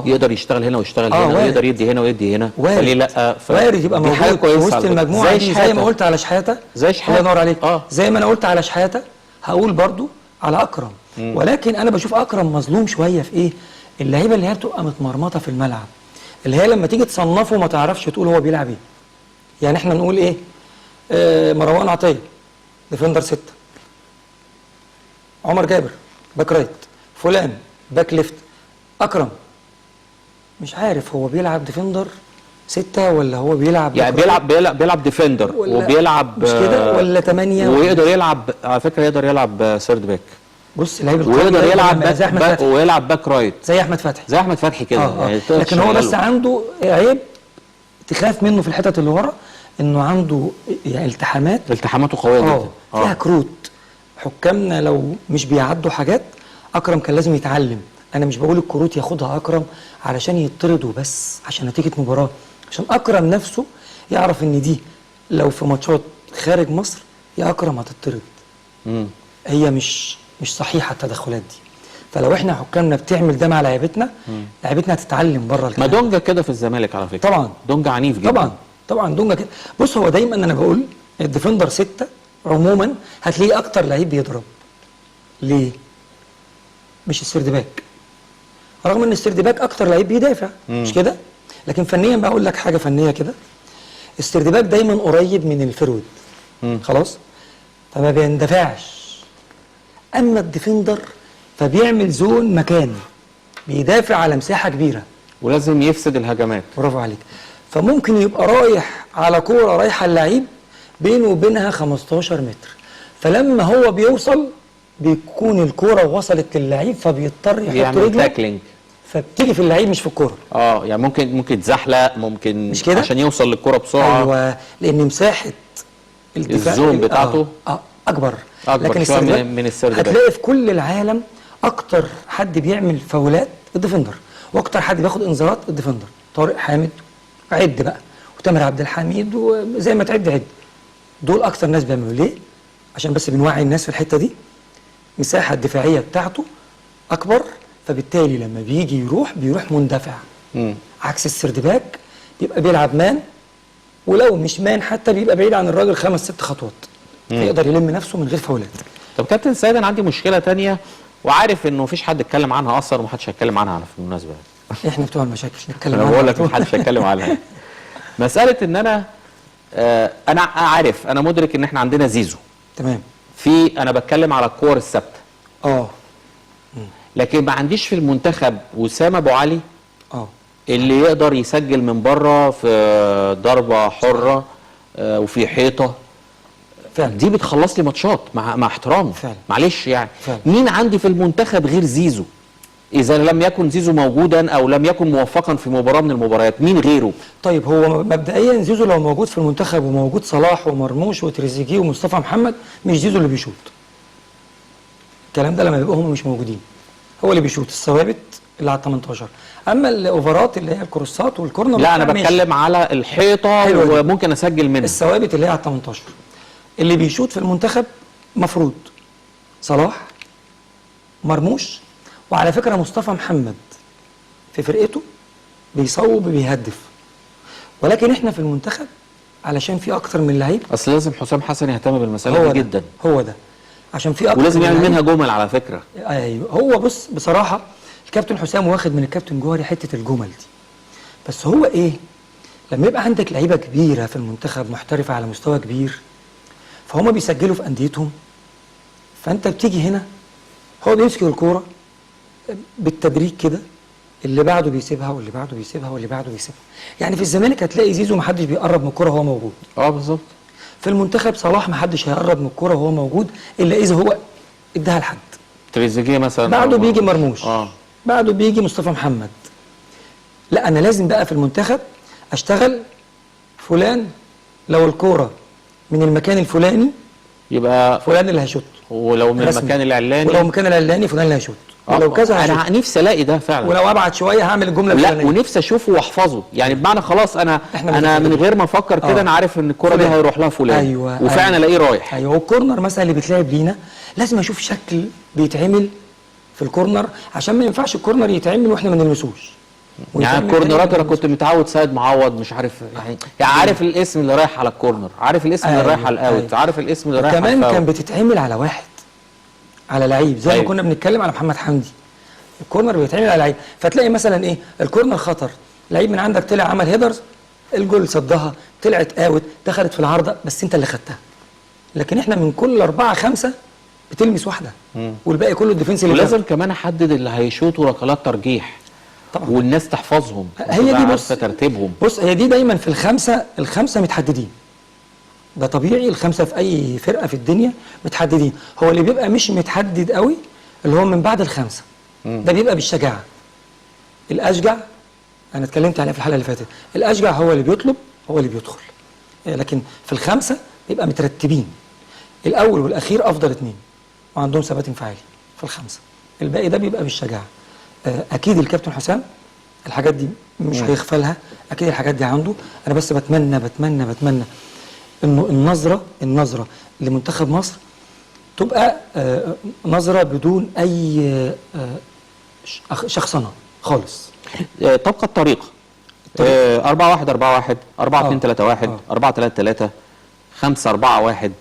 يقدر يشتغل هنا ويشتغل هنا، ويقدر يدي هنا ويدي هنا. فليه لا؟ وارد يبقى موجود في وسط المجموعة دي، زي ما قلت على شحاته. زي شحاته، الله ينور عليك. زي ما انا قلت على شحاته هقول برضو على اكرم. ولكن انا بشوف اكرم مظلوم شوية في ايه؟ اللعيبة اللي هي بتبقى متمرمطه في الملعب، اللي هي لما تيجي تصنفه ما تعرفش تقول هو بيلعب ايه. يعني احنا نقول ايه؟ مروان عطية defender 6، عمر جابر back right، فلان back left، اكرم مش عارف هو بيلعب defender 6 ولا هو بيلعب يعني بيلعب defender وبيلعب مش كده ولا 8، ويقدر يلعب على فكرة، يقدر يلعب third back. بص لعيب ويقدر يلعب back ويلعب back right زي احمد فتحي، زي احمد فتحي كده. يعني لكن هو بس عنده عيب تخاف منه في الحتت اللي ورا، انه عنده يعني التحامات، التحاماته قوية جدا، فيها كروت. حكامنا لو مش بيعدوا حاجات، اكرم كان لازم يتعلم. انا مش بقول الكروت ياخدها اكرم علشان يطردوا، بس عشان نتيجة مباراة، عشان اكرم نفسه يعرف ان دي لو في ماتشات خارج مصر يا اكرم هتطرد. هي مش صحيحه التدخلات دي. فلو احنا حكامنا بتعمل ده مع لعيبتنا، لعيبتنا هتتعلم بره الكلام. ما دونجا كده في الزمالك على فكرة. طبعا دونجا عنيف جدا. طبعا طبعا دونجا كده. بص، هو دايما انا بقول ال defender 6 عموما هتلاقيه اكتر لعيب بيضرب. ليه؟ مش ال third back، رغم ان ال third back اكتر لعيب بيدافع، مش كده؟ لكن فنيا بقى اقول لك حاجة فنية كده، ال third back دايما قريب من ال forward، خلاص، فما بيندفعش. اما ال defender فبيعمل zone مكان، بيدافع على مساحة كبيرة ولازم يفسد الهجمات. برافو عليك. فممكن يبقى رايح على كورة رايحة اللعيب بينه وبينها 15 متر، فلما هو بيوصل بيكون الكورة وصلت للعيب، فبيضطر يحط رجله tackling، فبتيجي في اللعيب مش في الكورة. يعني ممكن يتزحلق، ممكن مش كده؟ عشان يوصل للكورة بسرعة. ايوه، لان مساحة الدفاع ال zone بتاعته اكبر لكن شوية من ال third back. هتلاقي في كل العالم اكتر حد بيعمل فاولات ال defender، واكتر حد بياخد انذارات ال defender. طارق حامد عد بقى، وتامر عبد الحميد، وزي ما تعد عد، دول اكتر ناس بيعملوا. ليه؟ عشان بس بنوعي الناس في الحتة دي. المساحة الدفاعية بتاعته اكبر، فبالتالي لما بيجي يروح بيروح مندفع. عكس ال third back بيبقى بيلعب man، ولو مش man حتى بيبقى بعيد عن الراجل 5 6 خطوات، فيقدر يلم نفسه من غير فاولات. طب كابتن سيد، انا عندي مشكلة تانية، وعارف انه مفيش حد اتكلم عنها اصلا ومحدش هيتكلم عنها في المناسبة. احنا بتوع المشاكل نتكلم انا عنها. بقول لك محدش هيتكلم عنها. مسالة ان انا انا عارف، انا مدرك ان احنا عندنا زيزو. تمام. في انا بتكلم على الكور الثابتة. لكن ما عنديش في المنتخب وسام ابو علي اللي يقدر يسجل من بره في ضربه حره وفي حيطة. فعلا. دي بتخلص لي ماتشات مع احترامي. فعلا. معلش يعني. فعلا. مين عندي في المنتخب غير زيزو؟ اذا لم يكن زيزو موجودا او لم يكن موفقا في مباراة من المباريات، مين غيره؟ طيب، هو مبدئيا زيزو لو موجود في المنتخب وموجود صلاح ومرموش وتريزيجيه ومصطفى محمد، مش زيزو اللي بيشوط. الكلام ده لما بيبقوا هم مش موجودين، هو اللي بيشوط الثوابت اللي على 18. اما الاوفرات اللي هي الكروسات وال corner، لا، انا بتكلم على الحيطة وممكن اسجل منها. الثوابت اللي هي على 18 اللي بيشوط في المنتخب مفروض صلاح، مرموش، وعلى فكرة مصطفى محمد في فرقته بيصوب بيهدف، ولكن احنا في المنتخب علشان في اكتر من لعيب. اصل لازم حسام حسن يهتم بالمسالة دي جدا. هو ده، عشان في اكتر، ولازم يعمل منها جمل على فكرة. ايوه، هو بص بصراحة الكابتن حسام واخد من الكابتن جوهري حتة الجمل دي، بس هو ايه لما يبقى عندك لعيبة كبيرة في المنتخب محترفه على مستوى كبير، فهم بيسجلوا في انديتهم، فانت بتيجي هنا هو بيمسك الكورة بالتدريج كده، اللي بعده بيسيبها واللي بعده بيسيبها واللي بعده بيسيبها. يعني في الزمالك هتلاقي زيزو محدش بيقرب من الكورة وهو موجود. بالظبط. في المنتخب صلاح محدش هيقرب من الكورة وهو موجود الا اذا هو اداها لحد. تريزيجيه مثلا. بعده بيجي مرموش. بعده بيجي مصطفى محمد. لا، انا لازم بقى في المنتخب اشتغل فلان لو الكورة من المكان الفلاني يبقى فلان اللي هيشوط، ولو من المكان العلاني، ولو المكان العلاني فلان اللي هيشوط، ولو كذا انا نفسي الاقي ده فعلا، ولو ابعد شوية هعمل الجملة الفلانية. لا، ونفسي اشوفه واحفظه، يعني بمعنى خلاص انا من غير ما افكر كده انا عارف ان الكورة دي هيروح لها فلان. أيوة. وفعلا الاقيه رايح. ايوه، وال corner مثلا اللي بيتلعب لينا لازم اشوف شكل بيتعمل في ال corner، عشان ما ينفعش ال corner يتعمل واحنا ما نلمسوش. يعني الكورنرات انا كنت متعود سيد معوض مش عارف يعني عارف الاسم اللي رايح على ال corner، عارف الاسم اللي رايح على ال out، عارف الاسم اللي رايح على كمان كان بتتعمل على واحد، على لعيب، زي ما كنا بنتكلم على محمد حمدي. ال corner بيتعمل على لعيب، فتلاقي مثلا ايه ال corner خطر، لعيب من عندك طلع عمل headers، الجول صدها، طلعت out، دخلت في العارضة، بس انت اللي خدتها. لكن احنا من كل 4 5 بتلمس واحدة، والباقي كله ال defense اللي ولازم كمان احدد اللي هيشوطوا ركلات ترجيح طبعا، والناس تحفظهم. هي دي بص ترتيبهم. بص، هي دي دايما في الخمسة متحددين، ده طبيعي. الخمسة في اي فرقه في الدنيا متحددين. هو اللي بيبقى مش متحدد قوي اللي هو من بعد الخمسة، ده بيبقى بالشجاعه. الاشجع، انا اتكلمت عليه في الحلقة اللي فاتت، الاشجع هو اللي بيطلب، هو اللي بيدخل. لكن في الخمسة بيبقى مترتبين، الاول والاخير افضل 2 وعندهم ثبات انفعالي في الخمسة، الباقي ده بيبقى بالشجاعه. اكيد الكابتن حسام الحاجات دي مش هيغفلها، اكيد الحاجات دي عنده. انا بس بتمنى بتمنى بتمنى انه النظرة لمنتخب مصر تبقى نظره بدون اي شخصنه خالص. تبقى الطريقة 4 1 4 1 4 2 3 1 4 3 3 5 4 1.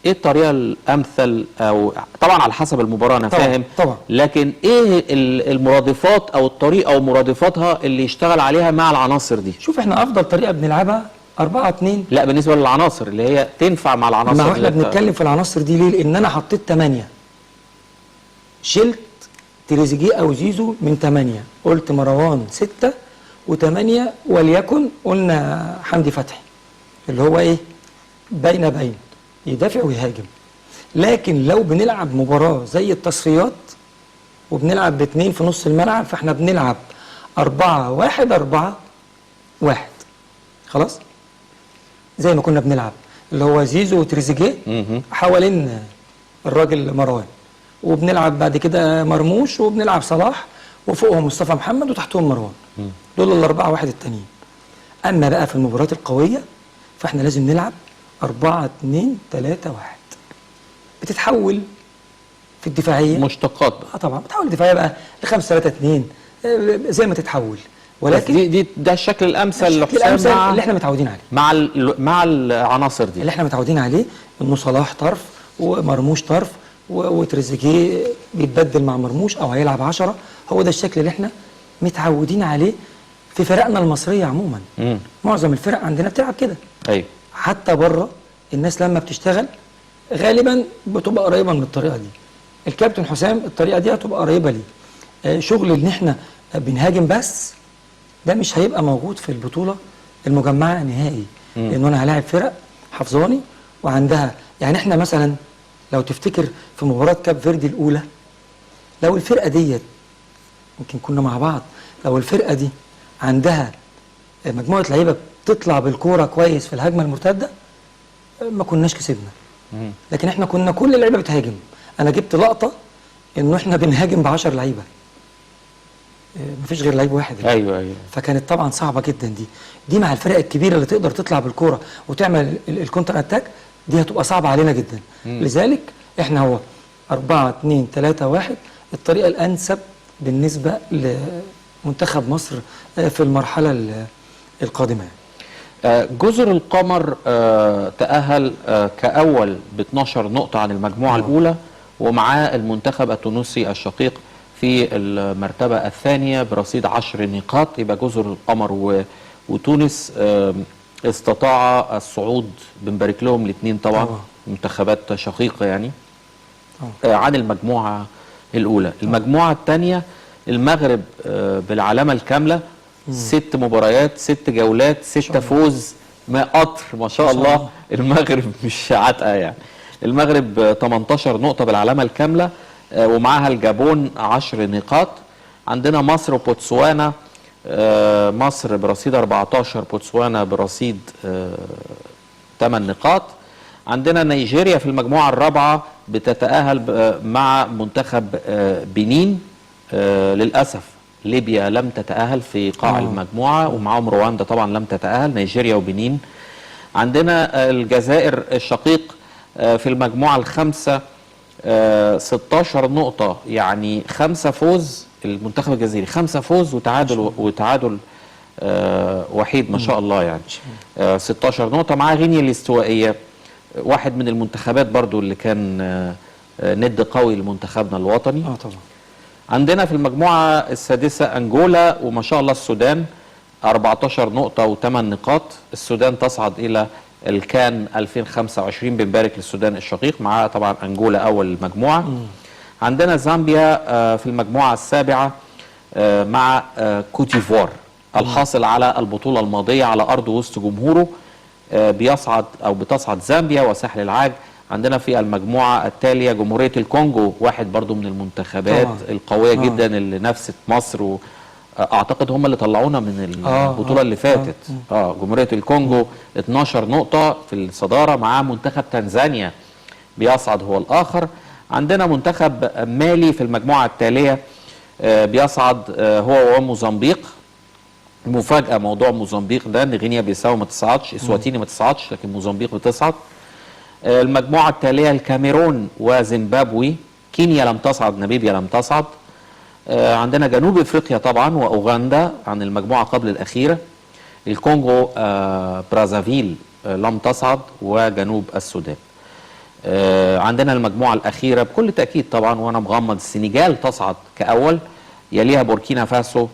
ايه الطريقة الامثل؟ او طبعا على حسب المباراة انا فاهم طبعا، لكن ايه المرادفات او الطريقة ومرادفاتها اللي يشتغل عليها مع العناصر دي؟ شوف، احنا افضل طريقه بنلعبها 4 2. لا، بالنسبة للعناصر اللي هي تنفع مع العناصر. ما هو احنا بنتكلم في العناصر دي ليه؟ لان انا حطيت 8، شلت تريزيجيه او زيزو من 8، قلت مروان 6 و8، وليكن قلنا حمدي فتحي اللي هو ايه بين بين يدافع ويهاجم. لكن لو بنلعب مباراة زي التصفيات وبنلعب ب2 في نص الملعب، فاحنا بنلعب 4 1 4 1، خلاص زي ما كنا بنلعب اللي هو زيزو وتريزيجيه حوالين الراجل مروان، وبنلعب بعد كده مرموش، وبنلعب صلاح، وفوقهم مصطفى محمد، وتحتهم مروان. دول ال4 1 التانيين. اما بقى في المباريات القوية فاحنا لازم نلعب 4 2 3 1. بتتحول في الدفاعية مشتقات بقى. طبعا بتتحول الدفاعية بقى ل 5 3 2 زي ما تتحول، ولكن دي ده الشكل الامثل الشكل الامثل اللي احنا متعودين عليه مع العناصر دي اللي احنا متعودين عليه، انه صلاح طرف ومرموش طرف وتريزيجيه بيتبدل مع مرموش او هيلعب 10. هو ده الشكل اللي احنا متعودين عليه في فرقنا المصرية عموما. معظم الفرق عندنا بتلعب كده. ايوه، حتى بره الناس لما بتشتغل غالبا بتبقى قريبه من الطريقة دي. الكابتن حسام الطريقة دي هتبقى قريبه ليه. شغل ان احنا بنهاجم بس ده مش هيبقى موجود في البطولة المجمعة نهائي، لان انا هلاعب فرق حافظاني وعندها. يعني احنا مثلا لو تفتكر في مباراة كاب فيردي الاولى، لو الفرقة ديت يمكن كنا مع بعض، لو الفرقة دي عندها مجموعة لعيبة بتطلع بالكورة كويس في الهجمة المرتدة ما كناش كسبنا. لكن احنا كنا كل اللعيبة بتهاجم. انا جبت لقطة انه احنا بنهاجم ب10 لعيبة، مفيش غير لعيب واحد. ايوه ايوه. فكانت طبعا صعبة جدا دي مع الفرق الكبيرة اللي تقدر تطلع بالكورة وتعمل ال counter attack، دي هتبقى صعبة علينا جدا. لذلك احنا هو 4 2 3 1 الطريقة الانسب بالنسبة لمنتخب مصر في المرحلة القادمة. جزر القمر تأهل كأول ب 12 نقطة عن المجموعة الأولى، ومعاه المنتخب التونسي الشقيق في المرتبة الثانية برصيد 10 نقاط. يبقى جزر القمر وتونس استطاع الصعود، بنبارك لهم الاثنين طبعا، منتخبات شقيقة يعني عن المجموعة الأولى. المجموعة الثانية المغرب بالعلامة الكاملة، 6 مباريات 6 جولات 6 فوز، ما قطر ما شاء الله. المغرب مش عتقة يعني. المغرب 18 نقطة بالعلامة الكاملة، ومعها الجابون 10 نقاط. عندنا مصر وبوتسوانا، مصر برصيد 14، بوتسوانا برصيد 8 نقاط. عندنا نيجيريا في المجموعة الرابعة بتتأهل مع منتخب بنين. للأسف ليبيا لم تتأهل في قاع المجموعة، ومعهم رواندا طبعا لم تتأهل، نيجيريا وبنين. عندنا الجزائر الشقيق في المجموعة الخامسة 16 نقطة، يعني 5 فوز المنتخب الجزائري، 5 فوز وتعادل وحيد ما شاء الله يعني 16 نقطة. مع غينيا الاستوائية، واحد من المنتخبات برضو اللي كان ند قوي لمنتخبنا الوطني. طبعا. عندنا في المجموعة السادسة أنجولا، وما شاء الله السودان 14 نقطة و8 نقاط. السودان تصعد إلى الكان 2025، بنبارك للسودان الشقيق، مع طبعا أنجولا أول المجموعة. عندنا زامبيا في المجموعة السابعة مع كوتيفوار الحاصل على البطولة الماضية على أرض وسط جمهوره، بيصعد أو بتصعد زامبيا وساحل العاج. عندنا في المجموعة التالية جمهورية الكونغو، واحد برضو من المنتخبات طبعا القوية جدا اللي نافست مصر اعتقد هم اللي طلعونا من البطولة اللي فاتت. جمهورية الكونغو 12 نقطة في الصدارة، مع منتخب تنزانيا بيصعد هو الاخر. عندنا منتخب مالي في المجموعة التالية بيصعد هو وموزمبيق. مفاجاة موضوع موزمبيق ده، ان غينيا بيساو ما تصعدش، اسواتيني ما تصعدش، لكن موزمبيق بتصعد. المجموعة التالية الكاميرون وزيمبابوي، كينيا لم تصعد، ناميبيا لم تصعد. عندنا جنوب افريقيا طبعا واوغندا عن المجموعة قبل الاخيرة. الكونغو برازافيل لم تصعد، وجنوب السودان. عندنا المجموعة الاخيرة بكل تاكيد طبعا وانا مغمض، السنغال تصعد كاول، يليها بوركينا فاسو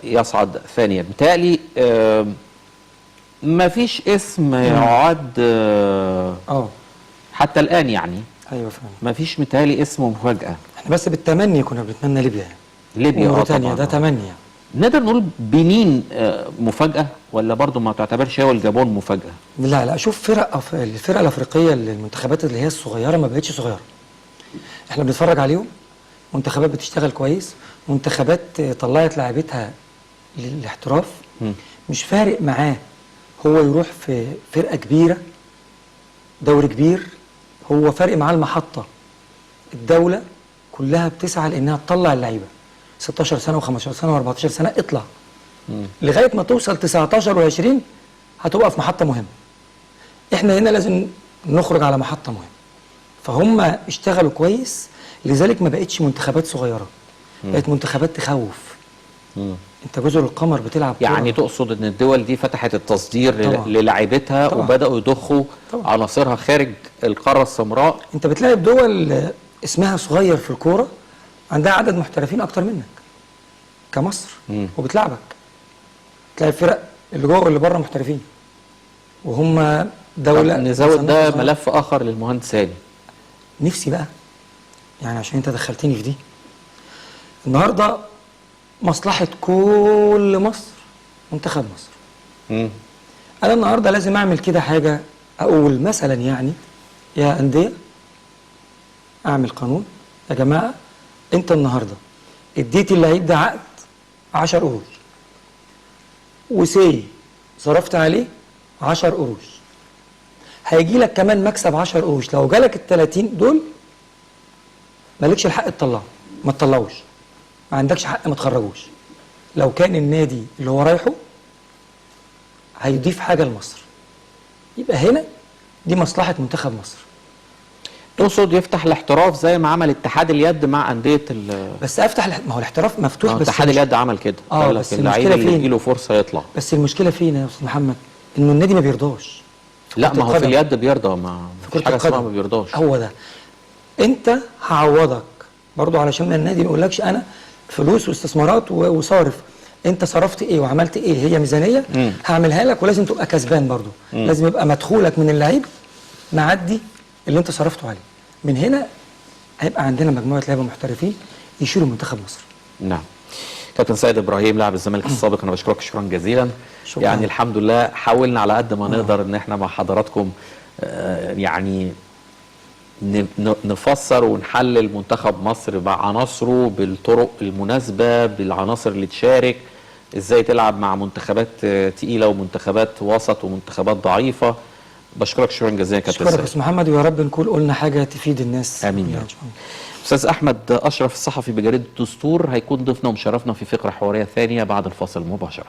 يصعد ثانيا. بالتالي ما فيش اسم يعد حتى الان يعني. ايوه فعلا ما فيش متهيألي اسم مفاجاة. احنا بس بالتمني كنا بنتمنى ليبيا يعني. ليبيا وموريتانيا ده تمني يعني. نقدر نقول بنين مفاجأة، ولا برضو ما تعتبرش هي والجابون مفاجأة؟ لا لا، شوف الفرق الأفريقية، المنتخبات اللي هي الصغيرة ما بقتش صغيرة. احنا بنتفرج عليهم، منتخبات بتشتغل كويس، منتخبات طلعت لاعبتها للاحتراف. مش فارق معاه هو يروح في فرقة كبيرة دوري كبير، هو فارق معاه المحطة. الدولة كلها بتسعى لأنها تطلع اللعيبة 16 سنة و15 سنة و14 سنة، اطلع لغاية ما توصل 19 و20 هتبقى في محطة مهمة. احنا هنا لازم نخرج على محطة مهمة. فهم اشتغلوا كويس، لذلك ما بقتش منتخبات صغيرة، بقت منتخبات تخوف. انت جزر القمر بتلعب يعني كرة. تقصد ان الدول دي فتحت التصدير للاعيبتها وبدأوا يضخوا عناصرها خارج القارة السمراء. انت بتلاعب دول اسمها صغير في الكورة عندها عدد محترفين اكتر منك كمصر، وبتلعبك تلاقي فرق اللي جوه واللي بره محترفين، وهم دولة. نزود ده ملف اخر للمهندس هاني. نفسي بقى يعني عشان انت دخلتني في دي النهارده، مصلحة كل مصر منتخب مصر. انا النهارده لازم اعمل كده حاجة، اقول مثلا يعني يا اندية اعمل قانون يا جماعة، انت النهارده اديت اللعيب ده عقد 10 قروش، وسي صرفت عليه 10 قروش، هيجي لك كمان مكسب 10 قروش. لو جالك ال 30 دول مالكش الحق تطلعه، ما تطلعوش، ما عندكش حق ما تخرجوش. لو كان النادي اللي هو رايحة هيضيف حاجة لمصر، يبقى هنا دي مصلحة منتخب مصر. تقصد يفتح الاحتراف زي ما عمل اتحاد اليد مع اندية بس افتح ما هو الاحتراف مفتوح، بس اتحاد اليد عمل كده. بس المشكلة فين؟ اللي يجيله فرصة يطلع. بس المشكلة فين يا استاذ محمد؟ انه النادي ما بيرضاش. لا ما هو في اليد بيرضى، ما في حاجة اسمها ما بيرضاش. هو ده انت هعوضك برضو، علشان النادي ما يقولكش انا فلوس واستثمارات وصارف، انت صرفت ايه وعملت ايه، هي ميزانية هعملها لك، ولازم تبقى كسبان برضو. لازم يبقى مدخولك من اللعيب معدي اللي انت صرفته عليه. من هنا هيبقى عندنا مجموعة لعيبة محترفين يشيلوا منتخب مصر. نعم. كابتن سيد ابراهيم لاعب الزمالك السابق، انا بشكرك شكرا جزيلا. شكرا. يعني الحمد لله حاولنا على قد ما نقدر ان احنا مع حضراتكم يعني نفسر ونحلل منتخب مصر بعناصره، بالطرق المناسبة، بالعناصر اللي تشارك، ازاي تلعب مع منتخبات تقيلة ومنتخبات وسط ومنتخبات ضعيفة. بشكرك شكرا جزيلا كابتن سيد. اشكرك استاذ محمد، ويا رب نكون قلنا حاجة تفيد الناس. امين يا رب. استاذ احمد اشرف الصحفي بجريدة الدستور هيكون ضيفنا ومشرفنا في فقره حوارية ثانية بعد الفاصل مباشرة.